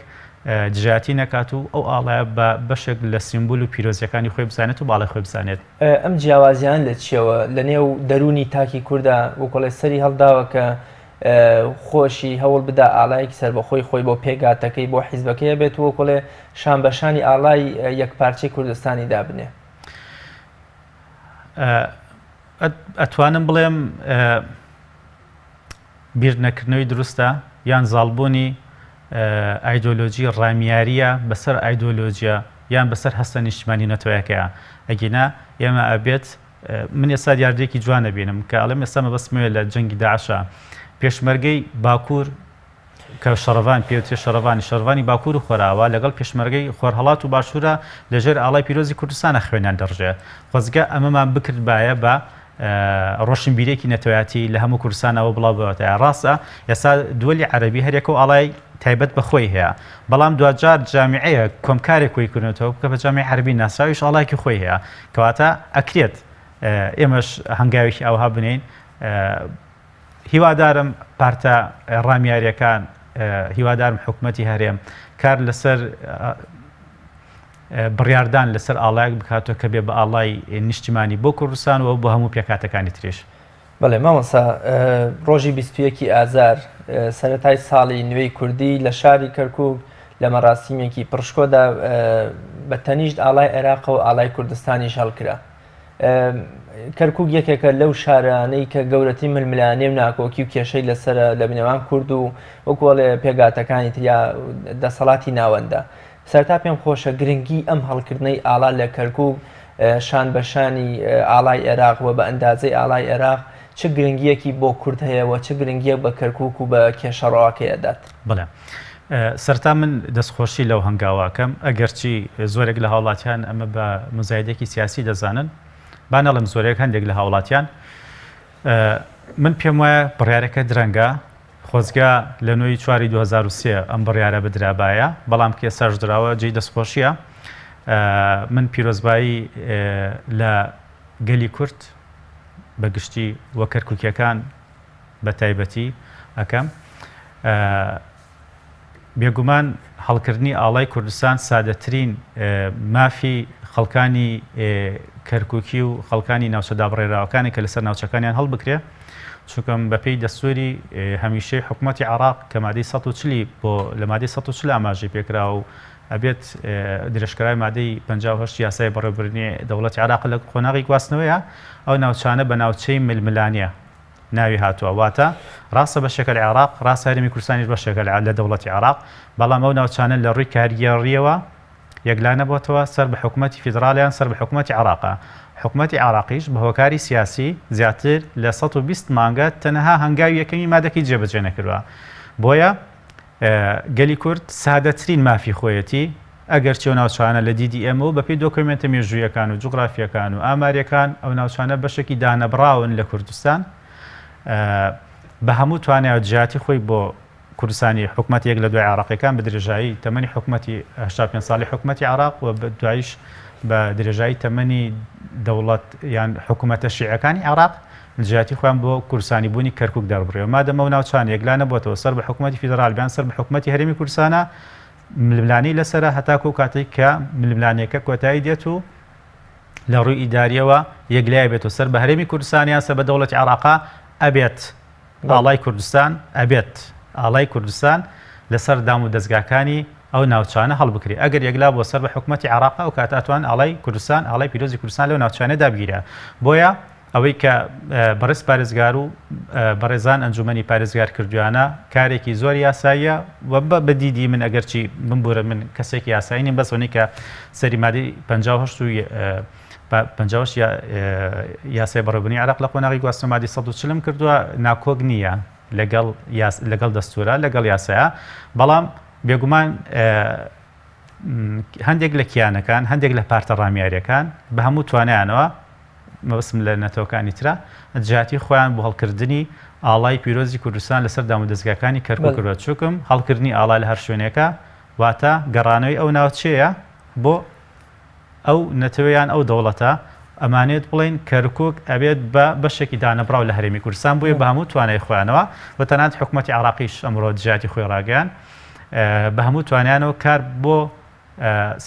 دژایەتی نەکات و ئەو ئاڵایە بە بەشێک لە سیمبول و پیرۆزییەکانی خۆی بزانێت و باڵای خۆی بزانێت. ئەم جیاوازییانە لە چییەوە لەنێو دەروونی تاکی کوردا وەکوڵێ سەری هەڵداوە کە خۆشی هەوڵ بدا ئاڵایەکی سەربەخۆی خۆی بۆ پێکهاتەکەی بۆ حیزبەکەی هەبێت و وەکوڵێ شان بە شانی ئاڵای یەکپارچەی کوردستانی دابنێ. ئەتوانم بڵێم بیرنەکردنەوەی دروستە یان زاڵبوونی ئایدۆلۆژی ڕامیاریە بەسەر ئایدۆلۆژیە یان بەسەر هەستە نیشتمانی نەتەوەیەکەیە ئەگینا ئێمە ئەبێت من ئێستا دیاردەیەکی جوان ئەبینم کە ئەڵێم ئێستا مەبەستمەوێ لە جەنگی داعشە پێشمەرگەی باکوور کە شەڕڤان پێوترێ شەڕڤانی شەڕڤانی باکوور و خۆراوا لەگەڵ پێشمەرگەی خۆرهەڵات و باشوورە لەژێر ئاڵای پیرۆزی کوردستانە خوێنیان دەڕژێ خۆزگە ئەمەمان بکردبایە بە ڕۆشنبیرێکی نەتەوایەتی لە هەموو کوردستانەوە بڵاو بەوەتە ڕاستە ئێستا دووەلی عەربی هەرێکە و ئاڵای تایبەت بە خۆی هەیە بەڵام دواجار جامیعەیە کۆمکارێک کۆی کردنەوە بکە بە جامی عەربی ناسراویش ئاڵایەکی خۆی هەیە کەواتە ئەکرێت ئێمەش هەنگاوێکی ئاوها بنێین. هیوادارم پارتە ڕامیاریەکان، هیوادارم حکومەتی هەرێم کار لەسەر بڕیاردان لەسەر ئاڵایەک بکاتەوە کە بێ بە ئاڵای نیشتیمانی بۆ کوردستان و بۆ هەموو پێکهاتەکانی تریش. بەڵێ مامۆستا ڕۆژی 21 ئازار سەرەتای ساڵی نوێی کوردی لە شاری کەرکک لە مەراسیمێکی پڕشکۆدا بە تەنیشت ئاڵای عێراقەوە ئاڵای کوردستانیش هەڵکرا. کەرکک یەکێکە لەو شارانەی کە گەورەترین ململانێ و ناکۆکی و کێشەی لەسرە لە بنێوان کورد و وەکوڵێ پێگاتەکانی تریا دەسەڵاتی ناوەندە. سەرەتا پێم خۆشە گرنگی ئەم هەڵکردنەی ئاڵا لە کەرکوک شان بە شانی ئاڵای عێراق و بە ئەندازەی ئاڵای عێراق چ گرنگیەکی بۆ کورد هەیە و چ گرنگیەک بە کەرکوک و بە کێشە ڕەواکەی ئەدات؟ بەڵێ سەرەتا من دەستخۆشی لەو هەنگاوە ئەکەم ئەگەرچی زۆرێک لە هاوڵاتیان ئەمە بە موزایدەیەکی سیاسی دەزانن با نەڵێم زۆرێک هەندێک لە هاوڵاتیان من پێم وایە بڕیارەکە درەنگە خۆزگە لە نۆی چواری 2023 ئەم بڕیارە بدرابایە، بەڵام کە ئێستاش دراوە جێی دەستخۆشییە. من پیرۆزبایی لە گەلی کورد بە گشتی و کەرکوکییەکان بە تایبەتی ئەکەم. بێگومان هەڵکردنی ئاڵای کوردستان سادەترین مافی خەڵکانی کەرکوکی و خەڵکانی ناوچە دابڕێراوەکانی کە لەسەر ناوچەکانیان هەڵبکرێ چونکەم بەپێی دەستوری هەمیشەی حکوومەتی عراق کە مادەی 140 بۆ لە مادەی 140 ئاماژەی پێکراوە و ئەبێت درێژکرای مادەی 58 یاسای بەڕێوەبردنی دەوڵەتی عراق لە قۆناغی گواستنەوەیە ئەو ناوچانە بە ناوچەی ململانێ ناوی هاتووە واتە ڕاستە بەشێکە لە عێراق، ڕاستە هەرێمی کوردستانیش بەشێکە لە دەوڵەتی عێراق، بەڵام ئەو ناوچانە لە ڕووی کارگێڕییەوە یەکلا نەبۆتەوە، سەر بە حکومەتی فیدڕاڵ یان سەر بە حکومەتی عێراقە. حکومەتی عێراقیش بە هۆکاری سیاسی زیاتر لە 120 مانگە تەنها هەنگاوی یەکەمی مادەکەی جێبەجێ نەکردووە. بۆیە گەلی کورد سادەترین مافی خۆیەتی، ئەگەرچی ئەو ناوچانە لە دیدی ئێمە و بەپێی دۆکۆمێنتە مێژوویەکان و جوگرافییەکان و ئامارییەکان ئەو ناوچانە بەشێکی دانەبڕاون لە کوردستان، بە هەموو توانای و دژایەتی خۆی بۆ. کوردستانی حکومەتی یەک لە دوای عێراقیەکان بە درێژایی تەمەنی حکومەتی 85 ساڵی حکومەتی عێراق و بە دوایش بە درێژایی تەمەنی دەوڵەت یان حکومەتە شیعەکانی عێراق دژایەتی خۆیان بۆ کوردستانی بوونی کەرکوک دەربڕیوە. مادەم ئەو ناوچانە یەکلا نەبووەتەوە سەر بە حکومەتی فیدراڵ بیان سەر بە حکومەتی هەرێمی کوردستانە ململانێی لەسەرە هەتاکو ئەو کاتەی کە ململانێکە کۆتایی دێت و لە ڕووی ئیداریەوە یەکلای بێتەوە سەر بە هەرێمی کوردستان یان سەر بە دەوڵەتی عێراقا ئەبێت ئاڵای کوردستان ئەبێت ئاڵای کوردستان لەسەر دام و دەزگاکانی ئەو ناوچانە هەڵبکرێ ئەگەر یەکلا بووە سەر بە حکومەتی عێراق ئەو کاتە ئەتوان ئاڵای کوردستان ئاڵای پیرۆزی کوردستان لەو ناوچانە دابگیرێ بۆیە ئەوەی کە بەڕێز پارێزگار و بەڕێزان ئەنجومەنی پارێزگار کردویانە کارێکی زۆر یاساییە و بە دیدی من ئەگەرچی بمبورە من کەسێکی یاسایی نیم بەس ئەوەی کە سەری مادەی 58 و 58 یاسای بەڕێوەبردنی عێراق لە قۆناغی گواستنەوە مادەی 140 کردووە ناکۆک نییە لەگەڵ لەگەڵ دەستورە لەگەڵ یاسایە بەڵام بێگومان هەندێک لە کیانەکان هەندێک لە پارتە ڕامیاریەکان بە هەموو توانیانەوە مەبەستم لە نەتەوەکانی ترە، دژایەتی خۆیان بۆ هەڵکردنی ئاڵای پیرۆزی کوردستان لەسەر دامودەزگاکانی کەرکوک کردوە، چوکم هەڵکردنی ئاڵا لە هەر شوێنێکە واتە گەڕانەوەی ئەو ناوچەیە بۆ ئەو نەتەوە یان ئەو دەوڵەتە، ئەمانەوێت بڵێین کەرکوک ئەبێت بە بەشێکی دانەبڕاو لە هەرێمی کوردستان، بۆیە بە هەموو توانای خۆیانەوە و تەنانەت حکومەتی عێراقیش ئەمڕۆ دژایەتی خۆی ڕاگەیاند بە هەموو توانایانەوە کار بۆ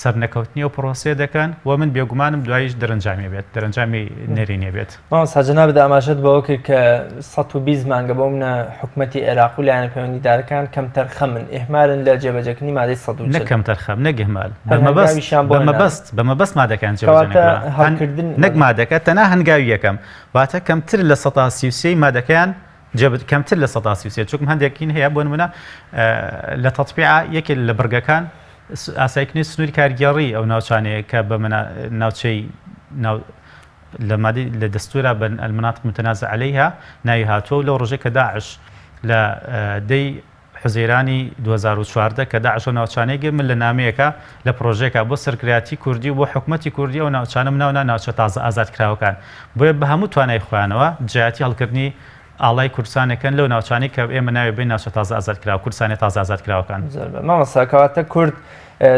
سەرنەکەوتنی ئەو پرۆسەیە دەکەن و من بێگومانم دواییش دەرەنجامی بێت دەرەنجامی نەرێنی بێت. مامۆستا جەنابت ئاماژەت بەوە کرد کە 120 مانگە بۆ منە حکومەتی عێراق و لایەنە پەیوەندیدارەکان کەمتەرخەمن، ئیهمالن لە جێبەجێکردنی مادەی 140. نەک کەمتەرخەم، نەک ئیهمال، بە مەبەست بە مەبەست بە مەبەست مادەکەیان جێبەجێ نەکردووە. هەڵکردن نەک مادەکە تەنها هەنگاوی یەکەم، واتە کەمتر لە 33% مادەکەیان کەمتر لە 33% چونکم هەندێکین هەیە بۆ نمونە لە تەتبیعە یەکێک لە بڕگەکان ئاسایکردنی سنووری کارگێڕی ئەو ناوچانەیە کە بە ناوچەی ناو لە مادەی لە دەستورا بە المناطق متنازع عليها ناوی هاتووە و لەو ڕۆژەی کە داعش لە دەی حوزەیرانی 2014 کە داعش ئەو ناوچانەی گرت من لە نامەیەکا لە پرۆژەیەکا بۆ سەرکردایەتی کوردی و بۆ حکومەتی کوردی ئەو ناوچانەم ناونا ناوچە تازە ئازادکراوەکان بۆیە بە هەموو توانای خۆیانەوە دژایەتی هەڵکردنی ئاڵای کوردستان ئەکەن لەو ناوچانەی کە ئێمە ناوی بەین ناوچە تازە ئازادکراو کوردستانە تازە ئازادکراوەکان. زۆر بە مامۆستا کەواتە کورد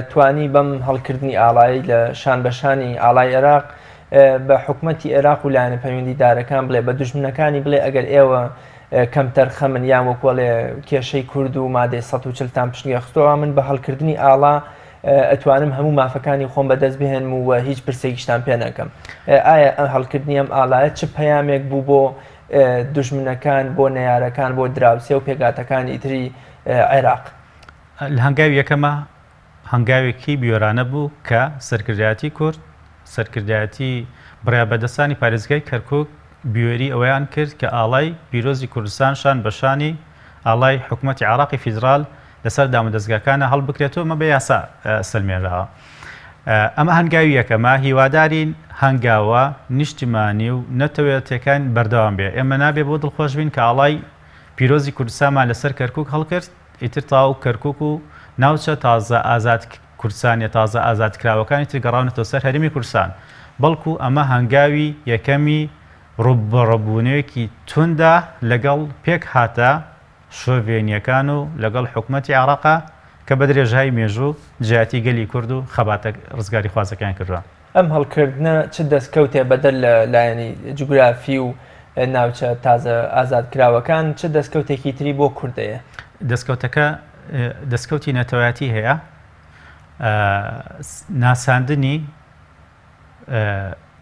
توانی بەم هەڵکردنی ئاڵای لە شان بە شانی ئاڵای عێراق بە حکومەتی عێراق و لایەنە پەیوەندیدارەکان بڵێ بە دوژمنەکانی بڵێ ئەگەر ئێوە کەمتەرخەمن یان وەکوەڵێ کێشەی کورد و مادەی 140 تان پشتگوێ خستەوە من بە هەڵکردنی ئاڵا ئەتوانم هەموو مافەکانی خۆم بەدەست بهێنم و هیچ پرسێکیشتان پێ نەکەم ئایا ئەم هەڵکردنی ئەم ئاڵایە چ پەیامێک بوو بۆ دوژمنەکان بۆ نەیارەکان بۆ دراوسێ و پێکهاتەکانی تری عێراق؟ لە هەنگاوی یەکەمە هەنگاوێکی بوێرانە بوو کە سەرکردایەتی کورد، سەرکردایەتی بڕیاربەدەستانی پارێزگای کەرکوک بوێری ئەوەیان کرد کە ئاڵای پیرۆزی کوردستان شان بە شانی ئاڵای حکومەتی عێراقی فیدرال لەسەر دامودەزگاکانە هەڵبکرێتەوە، ئەمە بە یاسا سەلمێنراوە. ئەمە هەنگاوی یەکەمە، هیوادارین هەنگاوە نیشتیمانی و نەتەوەیەتیەکان بەردەوام بێ. ئێمە نابێ بۆ دڵخۆش بین کە ئاڵای پیرۆزی کوردستانمان لەسەر کەرکوک هەڵکرد، ئیتر تەواو کەرکوک و ناوچە تازە ئازاد کوردستانیە تازە ئازادکراوەکانی تر گەڕاونەتەوە سەر هەرێمی کوردستان، بەڵکو ئەمە هەنگاوی یەکەمی ڕوبەڕوبونەوەیەکی توندە لەگەڵ پێکهاتە شۆڤێنیەکان و لەگەڵ حکومەتی عێراقا کە بە درێژایی مێژوو دژایەتی گەلی کورد و خەباتە ڕزگاریخوازەکەیان کردوە. ئەم هەڵکردنە چ دەستکەوتێ بەدەر لە لایەنی جوگرافی و ناوچە تازە ئازادکراوەکان چ دەستکەوتێکی تری بۆ کورد هەیە؟ دەستکەوتەکە دەستکەوتی نەتەوایەتی هەیە، ناساندنی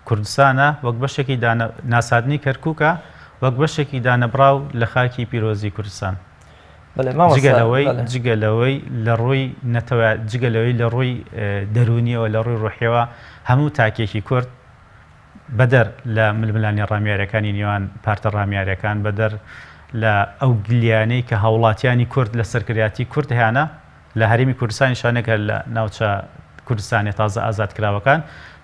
کوردستانە وەک بەشێکی دانە ناساندنی کەرکووکە وەک بەشێکی دانەبڕاو لە خاکی پیرۆزی کوردستان. جگە لەوەی جگە لەوەی لە ڕووی نەتەوە جگە لەوەی لە ڕووی دەروونیەوە لە ڕووی ڕۆحیەوە هەموو تاکێکی کورد بەدەر لە ململانێ ڕامیاریەکانی نێوان پارتە ڕامیاریەکان بەدەر لە ئەو گلیانەی کە هاوڵاتیانی کورد لە سەرکردایەتی کورد هەیانە لە هەرێمی کوردستانیشا نەک هەر لە ناوچە کوردستانیە تازە ئازادکراوەکان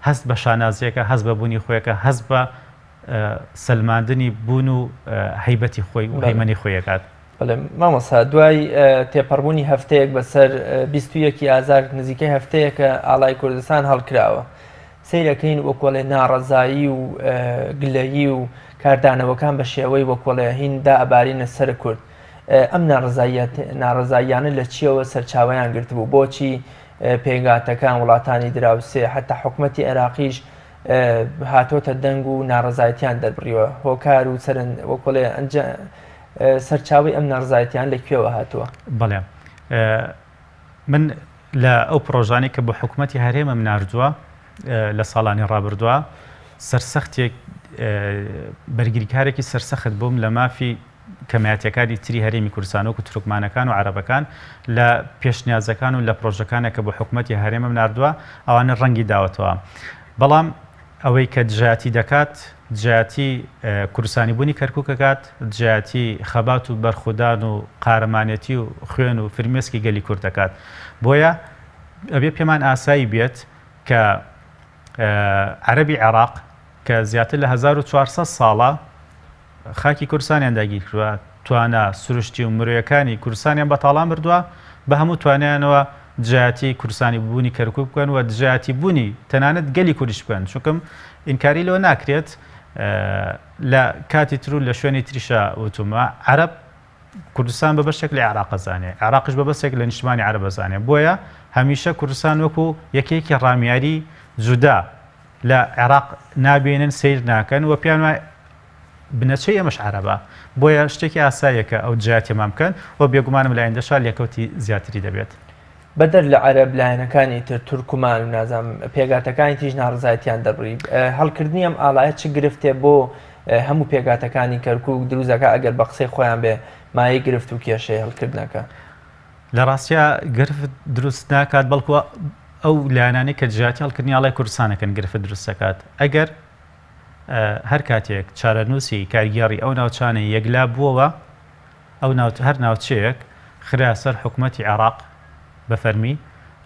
هەست بە شانازیەکە هەست بە بوونی خۆیەکە هەست بە سەلماندنی بوون و هەیبەتی خۆی و هەیمەنەی خۆی ئەکات. بەڵێ مامۆستا دوای تێپەڕبوونی هەفتەیەک بەسەر 21 ئازار نزیکەی هەفتەیەکە ئاڵای کوردستان هەڵکراوە سەیرەکەین وەکۆڵێ ناڕەزایی و گلەیی و کاردانەوەکان بە شێوەی وەکۆڵێ هین دا ئەبارینە سەر کورد. ئەم ناڕەزاییانە لە چیەوە سەرچاوەیان گرتبوو؟ بۆچی پێکهاتەکان، وڵاتانی دراوسێ، حەتا حکومەتی عێراقیش هاتۆتە دەنگ و ناڕەزایەتیان دەربڕیوە؟ هۆکار و وەکوڵێ سەرچاوەی ئەم ناڕەزایەتیان لە کوێوە هاتووە؟ بەڵێ من لە ئەو پڕۆژانەی کە بۆ حکومەتی هەرێمم ناردووە لە ساڵانی ڕابردووە سەرسەختێک بەرگریکارێکی سەرسەخت بووم لە مافی کەمایەتیەکانی تری هەرێمی کوردستان وەکو تورکمانەکان و عەرەبەکان لە پێشنیازەکان و لە پرۆژەکانە کە بۆ حکومەتی هەرێمم ناردووە ئەوانە ڕەنگی داوەتەوە بەڵام ئەوەی کە دژایەتی دەکات دژایەتی کوردستانی بوونی کەرکوک ئەکات، دژایەتی خەبات و بەرخودان و قارەمانێتی و خوێن و فرمێسکی گەلی کورد دەکات. بۆیە ئەبێ پێمان ئاسایی بێت کە عەرەبی عێراق کە زیاتر لە 1400 ساڵە خاکی کوردستانیان داگیرکردوە، توانا سروشتی و مرۆیەکانی کوردستانیان بە تاڵان بردوە، بە هەموو توانایانەوە دژایەتی کوردستانی بوونی کەرکوک بکەن و دژایەتی بوونی تەنانەت گەلی کوردیش بکەن، چونکم ئینکاری لەوە ناکرێت لە کاتی تر و لە شوێنی تریشا وتومە عەرەب کوردستان بە بەشێک لە عێراق ئەزانێ، عێراقیش بە بەسێک لە نیشتمانی عەرەب ئەزانێ، بۆیە هەمیشە کوردستان وەکو یەکەیەکی ڕامیاری جودا لە عێراق نابینن، سەیر ناکەن و پێیان وایە بنەچەی ئێمەش عەرەبە، بۆیە شتێکی ئاساییە کە ئەو دژایەتیەمان بکەن و بێگومانم لە ئایندەشا لێکەوتی زیاتری دەبێت. بەدەر لە عەرەب لایەنەکانی تر تورکمان و نازانم پێکهاتەکانی تریش ناڕەزایەتیان دەربڕی، هەڵکردنی ئەم ئاڵایە چ گرفتێ بۆ هەموو پێکهاتەکانی کەرکوک دروست دەکات ئەگەر بە قسەی خۆیان بێ مایەی گرفت و کێشەیە هەڵکردنەکە؟ لە ڕاستیا گرفت دروست ناکات بەڵکو ئەو لایەنانەی کە دژایەتی هەڵکردنی ئاڵای کوردستان ئەکەن گرفت دروست دەکات ئەگەر هەر کاتێک چارەنووسی کارگێڕی ئەو ناوچانە یەکلا بووەوە، ئەو هەر ناوچەیەک خرا سەر حکومەتی عێراق بە فەرمی،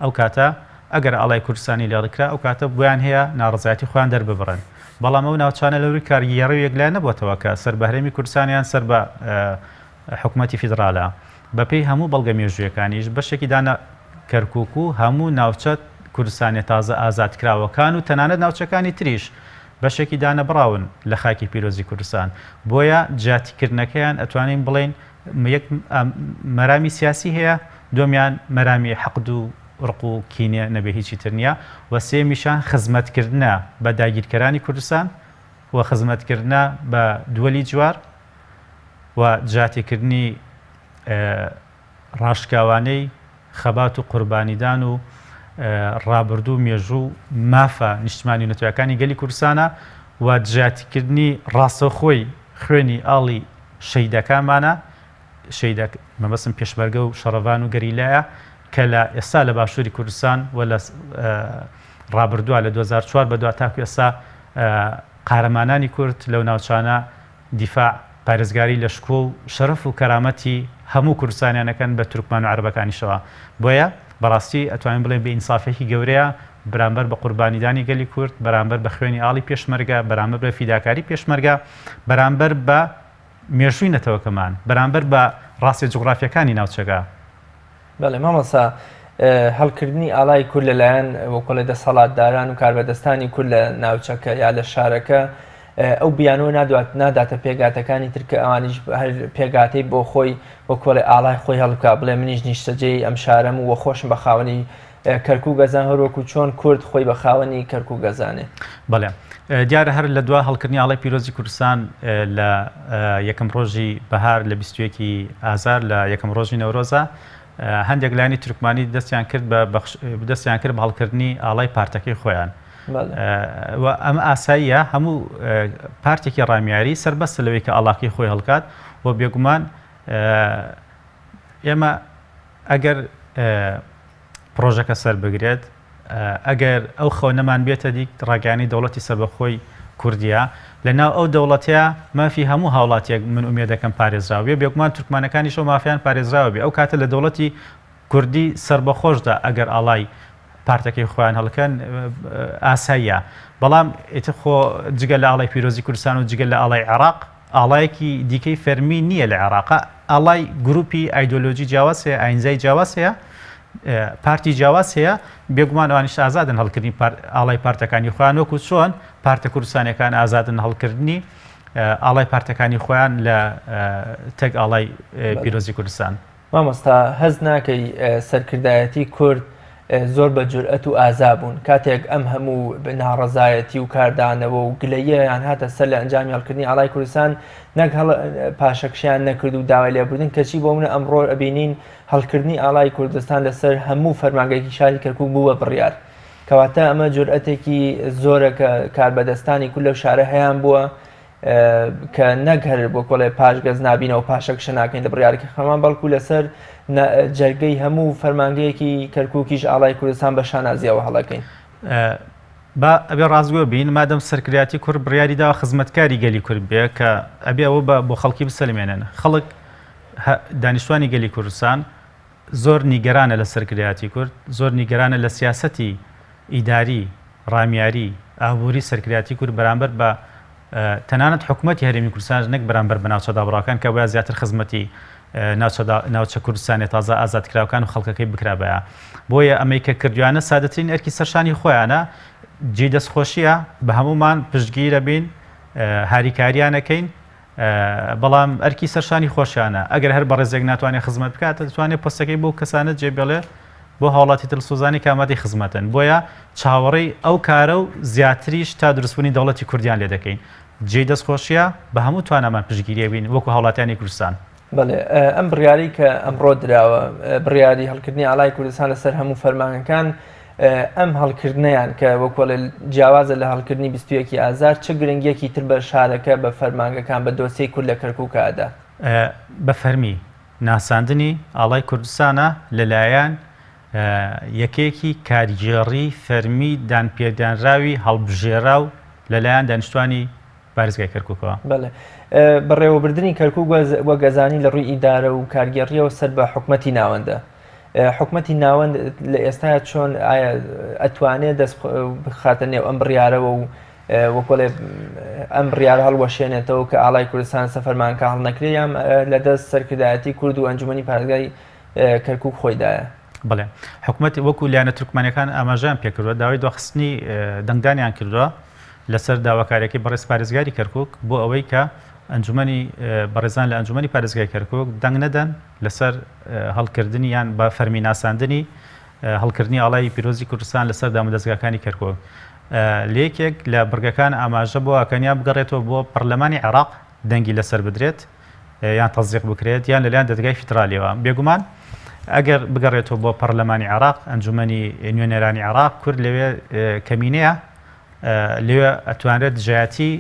ئەو کاتە ئەگەر ئاڵای کوردستانی لێ ڕکرا ئەو کاتە بۆیان هەیە ناڕەزایەتی خۆیان دەرببڕن، بەڵام ئەو ناوچانە لە رووی کارگێڕی و یەکلا نەبووەتەوە کە سەر بە هەرێمی کوردستان یان سەر بە حکومەتی فیدڕالە. بەپێی هەموو بەڵگە مێژوویەکانیش بەشێکی دانە کەرکوک و هەموو ناوچە کوردستانیە تازە ئازادکراوەکان و تەنانەت ناوچەکانی تریش بەشێکی دانەبڕاون لە خاکی پیرۆزی کوردستان بۆیە جیاتیکردنەکەیان ئەتوانین بڵێین یەک مەرامی سیاسی هەیە دووەمیان مەرامی حەقد و ڕق و کینە نەبێ هیچی تر نییە و سێمیشان خزمەتکردنە بە داگیرکەرانی کوردستان و خزمەتکردنە بە دووەلی جوار و جیاتیکردنی ڕاشکاوانەی خەبات و قوربانیدان و ڕابردوو و مێژوو و مافە نیشتمانی و نەتەوەکانی گەلی کوردستانە و دژایەتیکردنی ڕاستەوخۆی خوێنی ئاڵی شەهیدەکانمانە، شەهیدە مەبەستم پێشمەرگە و شەڕەڤان و گەریلایە کە لە ئێستا لە باشووری کوردستان و لە ڕابردووە لە 2004 بەدوا تاکو ئێستا قارەمانانی کورد لەو ناوچانە دیفاع، پارێزگاری لە شکۆ و شەرەف و کەرامەتی هەموو کوردستانیان ئەکەن بە تورکمان و عەرەبەکانیشەوە. بۆیە بەڕاستی ئەتوانین بڵێین بێ ئینسافیەکی گەورەیە بەرامبەر بە قوربانیدانی گەلی کورد، بەرامبەر بە خوێنی ئاڵی پێشمەرگە، بەرامبەر بە فیداکاری پێشمەرگە، بەرامبەر بە مێژووی نەتەوەکەمان، بەرامبەر بە ڕاستیە جوگرافیەکانی ناوچەکە. بەڵێ مامۆستا هەڵکردنی ئاڵای کورد لەلایەن وەکۆڵێ دەسەڵاتداران و کاربەدەستانی کورد لە ناوچەکە یا لە شارەکە ئەو بیانوە نادوات ناداتە پێگاتەکانی تر کە ئەوانیش هەر پێگاتەی بۆ خۆی وەکۆڵێ ئاڵای خۆی هەڵبکا بڵێ منیش نیشتەجێی ئەم شارەم و خۆشم بە خاوەنی کەرکوک ئەزان هەر وەکو چۆن کورد خۆی بە خاوەنی کەرکوک ئەزانێ. بەڵێ دیارە هەر لە دوا هەڵکردنی ئاڵای پیرۆزی کوردستان لە یەکەم ڕۆژی بەهار لە 21 ئازار لە یەکەم ڕۆژی نەورۆزە هەندێک لایەنی تورکمانی دەستیان کرد بە دەستیان کرد بە هەڵکردنی ئاڵای پارتەکەی خۆیان و ئەمە ئاساییە هەموو پارتێکی ڕامیاری سەربەستە لەوەی کە ئاڵاکەی خۆی هەڵکات و بێگومان ئێمە ئەگەر پڕۆژەکە سەر بگرێت، ئەگەر ئەو خەونەمان بێتە دی ڕاگەیاندنی دەوڵەتی سەربەخۆی کوردیە، لە ناو ئەو دەوڵەتەیا مافی هەموو هاوڵاتیەک من ئومێدەکەم پارێزراو بێ، بێگومان تورکمانەکانیش ئەو مافەیان پارێزراوە بێ، ئەو کاتە لە دەوڵەتی کوردی سەربەخۆشدا ئەگەر ئاڵای پارتەکەی خۆیان هەڵکەن ئاساییە، بەڵام ئیتر خۆ جگە لە ئاڵای پیرۆزی کوردستان و جگە لە ئاڵای عێراق ئاڵایەکی دیکەی فەرمی نییە لە عێراقا، ئاڵای گروپی ئایدۆلۆجی جیاواز هەیە، ئاینزای جیاواز هەیە، پارتی جیاواز هەیە، بێگومان ئەوانیش ئازادن هەڵکردنی ئاڵای پارتەکانی خۆیان وەکو چۆن پارتە کوردستانیەکان ئازادن هەڵکردنی ئاڵای پارتەکانی خۆیان لە تەک ئاڵای پیرۆزی کوردستان. مامۆستا هەست ناکەی سەرکردایەتی کورد زۆر بە جورئەت و ئازا بوون کاتێک ئەم هەموو ناڕەزایەتی و کاردانەوە و گلەییان هاتە سەر لە ئەنجامی هەڵکردنی ئاڵای کوردستان نەک هەڵ پاشەکشیان نەکرد و داوای لێبوردن کەچی بۆ منە ئەمڕۆ ئەبینین هەڵکردنی ئاڵای کوردستان لەسەر هەموو فەرمانگەیەکی شاری کەرکوک بوو بە بڕیار کەواتە ئەمە جورئەتێکی زۆرە کە کاربەدەستانی کورد لەو شارە هەیان بووە کە نەک هەر بۆ کۆڵێ پاشگەز نابینەوە پاشەکشە ناکەین لە بڕیارەکە خەمان بەڵکو لەسەر جەرگەی هەموو فەرمانگەیەکی کەرکووکیش ئاڵای کوردستان بە شانازیەوە هەڵەکەین. با ئەبێ ڕاستگۆ بین مادەم سەرکردایەتی کورد بڕیاری داوە خزمەتکاری گەلی کورد بێ کە ئەبێ ئەوە بە بۆ خەڵکی بسەلمێنن خەڵک دانیشتوانی گەلی کوردستان زۆر نیگەرانە لە سەرکردایەتی کورد، زۆر نیگەرانە لە سیاسەتی ئیداری، ڕامیاری، ئابووری سەرکردایەتی کورد بەرامبەر بە تەنانەت حکومەتی هەرێمی کوردستانش نەک بەرامبەر بە ناوچە دابڕاوەکان کە بایە زیاتر خزمەتی ناوچە کوردستانیە تازە ئازادکراوەکان و خەڵکەکەی بکرابایە. بۆیە ئەمەی کە کردویانە سادەترین ئەرکی سەرشانی خۆیانە، جێی دەستخۆشیە، بە هەموومان پشتگیرەبین، هاریکاریانەکەین، بەڵام ئەرکی سەرشانی خۆشیانە ئەگەر هەر بەڕێزێک ناتوانێت خزمەت بکات دەتوانێت پۆستەکەی بۆ کەسانە جێبێڵێ بۆ هاوڵاتی دڵسۆزانی کە ئامادەی خزمەتن بۆیە چاوەڕێی ئەو کارە و زیاتریش تا دروستبوونی دەوڵەتی کوردیان لێ دەکەین جێی دەستخۆشیە بە هەموو توانامان پشتگیری بین وەکو هاوڵاتیانی کوردستان. بەڵێ ئەم بڕیارەی کە ئەمڕۆ دراوە بڕیاری هەڵکردنی ئاڵای کوردستان لەسەر هەموو فەرمانگەکان ئەم هەڵکردنیان کە وەکوڵێ جیاوازە لە هەڵکردنی 21 ئازار چ گرنگیەکی تر بە شارەکە بە فەرمانگەکان بە دۆسیەی کورد لە کەرکووکە ئەدات؟ بە فەرمی ناساندنی ئاڵای کوردستانە لەلایەن یەکەیەکی کارگێڕی فەرمی دانپێدانراوی هەڵبژێراو لەلایەن دانیشتوانی پارێزگای کەرکوکەوە. بەڵێ بەڕێوەبردنی کەرکوک وەک ئەزانی لە ڕووی ئیدارە و کارگێڕیەوە سەر بە حکومەتی ناوەندە. حکومەتی ناوەند لە ئێستا چۆن ئایا ئەتوانێت دەست بخاتە نێو ئەم بڕیارەوە و وەکۆڵێ ئەم بڕیارە هەڵوەشێنێتەوە کە ئاڵای کوردستان سەفەرمانکە هەڵنەکرێ یان لە دەست سەرکردایەتی کورد و ئەنجومەنی پارێزگای کەرکوک خۆیدایە؟ بەڵێ حکومەت وەکو لایەنە تورکمانەکان ئاماژەیان پێکردووە داوای دواخستنی دەنگدانیان کردووە لەسەر داواکاریەکەی بەڕێز پارێزگاری کەرکک بۆ ئەوەی کە ئەنجومەنی بەڕێزان لە ئەنجومەنی پارێزگای کەرکک دەنگ نەدەن لەسەر هەڵکردنی یان بە فەرمی ناساندنی هەڵکردنی ئاڵای پیرۆزی کوردستان لەسەر دامودەزگاکانی کەرکک لە یەکێک لە بڕگەکان ئاماژە بۆ ئەکەن یان بگەڕێتەوە بۆ پەرلەمانی عێراق دەنگی لەسەر بدرێت یان تەزیق بکرێت یان لەلایەن دەدگای فیدرالیەوە بێگومان ئەگەر بگەڕێتەوە بۆ پەرلەمانی عێراق ئەنجومەنی نوێنەرانی عێراق کورد لەوێ کەمینەیە لەوێ ئەتوانرێت دژایەتی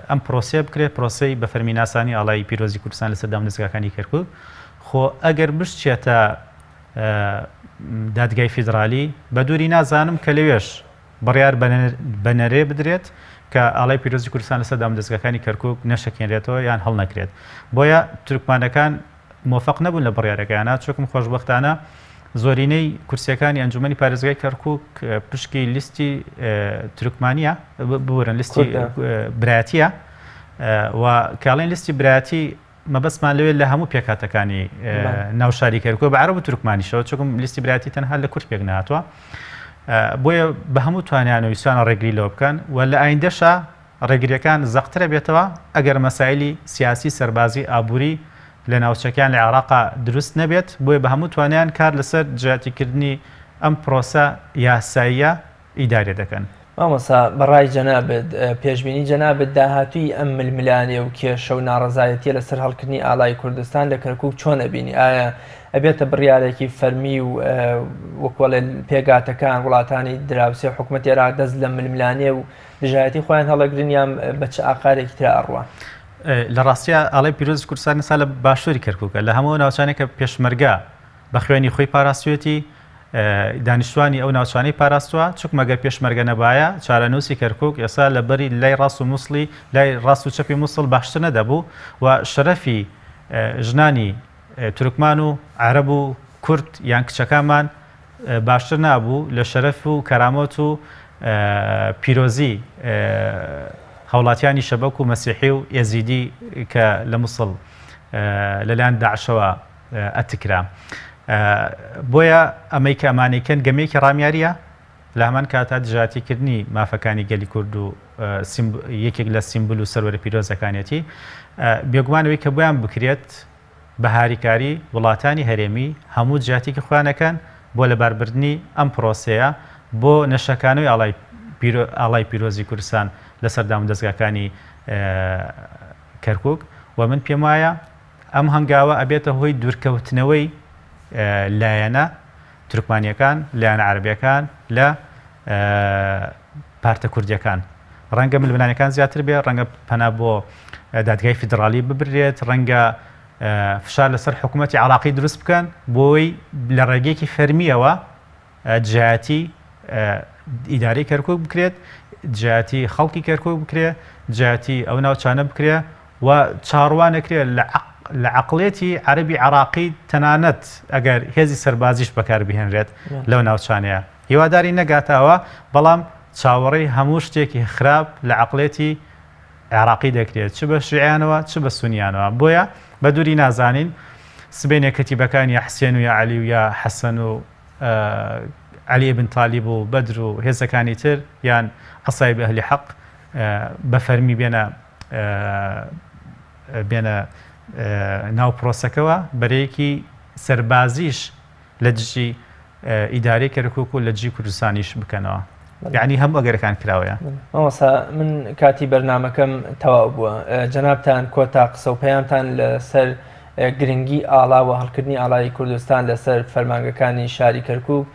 ئەم پرۆسەیە بکرێت پرۆسەی بە فەرمی ناسانی ئاڵای پیرۆزی کوردستان لەسەر دامودەزگاکانی کەرکوک خۆ ئەگەر بشچێتە دادگای فیدرالی بە دووری نازانم کە لەوێش بڕیار بە نەرێ بدرێت کە ئاڵای پیرۆزی کوردستان لەسەر دامودەزگاکانی کەرکوک نەشەکێنرێتەوە یان هەڵنەکرێت بۆیە تورکمانەکان مۆفەق نەبوون لە بڕیارەکەیانا چونکم خۆشبەختانە زۆرینەی کورسیەکانی ئەنجومەنی پارێزگای کەرکوک پشکی لیستی تورکمانیە ببورن لیستی برایەتیە و کاڵێن لیستی برایەتی مەبەستمان لەوێ لە هەموو پێکهاتەکانی ناو شاری کەرکوک بە عەرەب و تورکمانیشەوە چونکم لیستی برایەتی تەنها لە کورد پێک نهاتووە بۆیە بە هەموو توانیان و ویستوانە ڕێگری لەوە بکەن و لە ئایندەشا ڕێگریەکان زەقترە بێتەوە ئەگەر مەسایلی سیاسی سەربازی ئابووری لە ناوچەکەیان لە عێراقا دروست نەبێت بۆیە بە هەموو توانیان کار لەسەر دژایەتیکردنی ئەم پرۆسە یاساییە ئیدارە دەکەن. مامۆستا بەڕای جەنابت پێشبینی جەنابت داهاتووی ئەم ململانێ و کێشە و ناڕەزایەتیە لەسەر هەڵکردنی ئاڵای کوردستان لە کەرکوک چۆن ئەبینی؟ ئایا ئەبێتە بڕیارێکی فەرمی و وەکوەڵێ پێگاتەکان وڵاتانی دراوسێ حکومەتی عێراق دەست لە ململانێ و دژایەتی خۆیان هەڵەگرن یان بە چ ئاقارێکی ترا ئەڕوا؟ لە ڕاستیا ئاڵای پیرۆزی کوردستان ئێستا لە باشووری کەرکوکە لە هەموو ناوچانێک کە پێشمەرگە بە خوێنی خۆی پاراستوێتی دانیشتوانی ئەو ناوچانەی پاراستوە، چونکە گەر پێشمەرگە نەبایە چارەنووسی کەرکوک ئێستا لە بەری لای ڕاست و موسڵی لای ڕاست و چەپی موسڵ باشتر نەدەبوو و شەرەفی ژنانی تورکمان و عەرەب و کورد یان کچەکانمان باشتر نابوو لە شەرەف و کەرامەت و پیرۆزی هاوڵاتیانی شەبەک و مەسیحی و ئێزیدی کە لە موسڵ لەلایەن داعشەوە ئەتکرا. بۆیە ئەمەی کە ئەمانەی کەن گەمەیەکی ڕامیارییە. لە هەمان کاتا دژایەتیکردنی مافەکانی گەلی کورد و یەکێک لە سیمبول و سەروەرە پیرۆزەکانیەتی. بێگومان ئەوەی کە بۆیان بکرێت بە هاریکاری وڵاتانی هەرێمی هەموو جیاتێکی خۆیان ئەکەن بۆ لەباربردنی ئەم پرۆسەیە بۆ نەشەکانەوەی ئاڵای ئاڵای پیرۆزی کوردستان لەسەر دامودەزگاکانی کەرکوک و من پێم وایە ئەم هەنگاوە ئەبێتە هۆی دوورکەوتنەوەی لایەنە تورکمانیەکان، لایەنە عەرەبیەکان لە پارتە کوردیەکان. ڕەنگە ململانێکان زیاتر بێ، ڕەنگە پەنا بۆ دادگای فیدراڵی ببرێت، ڕەنگە فشار لەسەر حکوومەتی عراقی دروست بکەن بۆی لە ڕێگەیەکی فەرمیەوە دژایەتی ئیدارەی کەرکوک بکرێت، دژایەتی خەڵکی کەرکوک بکرێت، دژایەتی ئەو ناوچانە بکرێت و چاڕوان ئەکرێت لە عەقڵیەتی عەرەبی عێراقی تەنانەت ئەگەر هێزی سەربازیش بەکار بهێنرێت لەو ناوچانەیە هیواداری نەگاتە ئەوە بەڵام چاوەڕێی هەموو شتێکی خراپ لە عەقڵیەتی عێراقی دەکرێت چ بە شیعیانەوە چ بە سونیانەوە بۆیە بە دووری نازانین سبەینێ کەتیبەکان یا حسێن و یا عەلی و یا حەسەن و عەلی ئیبن تالیب و بەدر و هێزەکانی تر یان عەسایب ئەهلی حەق بە فەرمی بێنە بێنە ناو پرۆسەکەوە بەرەیەکی سەربازیش لە دژی ئیدارەی کەرکوک و لە دژی کوردستانیش بکەنەوە یعنی هەموو ئەگەرەکان کراوەیە. مامۆستا من کاتی بەرنامەکەم تەواو بووە جەنابتان کۆتا قسە و پەیامتان لەسەر گرنگی ئاڵا و هەڵکردنی ئاڵای کوردستان لەسەر فەرمانگەکانی شاری کەرکوک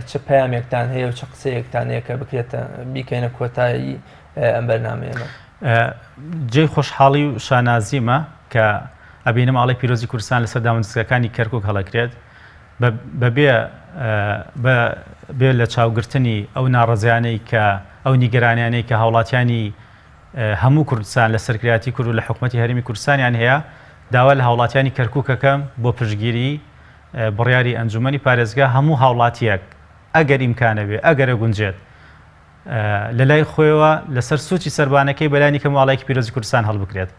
چ پەیامێکتان هەیە و چ قسەیەکتان هەیە کە بکرێتە بیکەینە کۆتایی ئەم بەرنامەیەمان؟ جێی خۆشحاڵی و شانازیمە کە ئەبینم ئاڵای پیرۆزی کوردستان لەسەر دامودەزگاکانی کەرکوک هەڵەکرێت بەبێ بێ لە چاوگرتنی ئەو ناڕەزیانەی کە ئەو نیگەرانیانەی کە هاوڵاتیانی هەموو کوردستان لە سەرکردایەتی کورد و لە حکومەتی هەرێمی کوردستانیان هەیە داوا لە هاوڵاتیانی کەرکوکەکەم بۆ پشتگیری بڕیاری ئەنجومەنی پارێزگا هەموو هاوڵاتیەک ئەگەر ئیمکانەبێ ئەگەرە گونجێت لە لای خۆیەوە لەسەر سوچی سەربانەکەی بەلانی کەم ئاڵایەکی پیرۆزی کوردستان هەڵبکرێت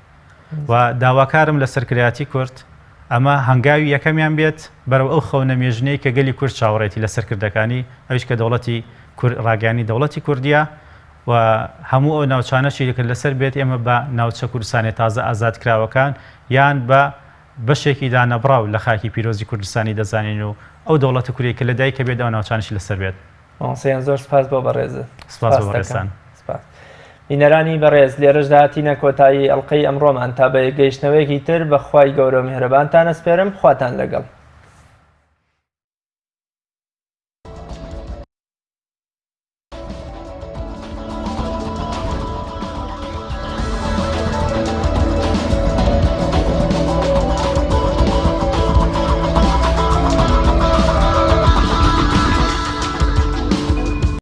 و داواکارم لە سەرکردایەتی کورد ئەمە هەنگاوی یەکەمیان بێت بەرەو ئەو خەونە مێژنەی کە گەلی کورد چاوەڕێتی لە سەرکردەکانی ئەویش کە دەوڵەتی کورد ڕاگەیانی دەوڵەتی کوردیە و هەموو ئەو ناوچانەشی کە لەسەر بێت ئێمە بە ناوچە کوردستانێ تازە ئازادکراوەکان یان بە بەشێکی دانەبڕاو لە خاکی پیرۆزی کوردستانی دەزانین و ئەو دەوڵەتە کوردیەی کە لەدایکە بێت ئەو ناوچانەشی لەسەر بێت. مامۆستا گیان زۆر سپاس بۆ بەڕێزت. سپاس بۆ بەڕێزتان. سپاس. بینەرانی بەڕێز لێرەشدا هاتینە کۆتایی ئەڵقەی ئەمڕۆمان تا بە یەکگەیشتنەوەیەکی تر بە خوای گەورە و میهرەبانتان ئەسپێرم خواتان لەگەڵ.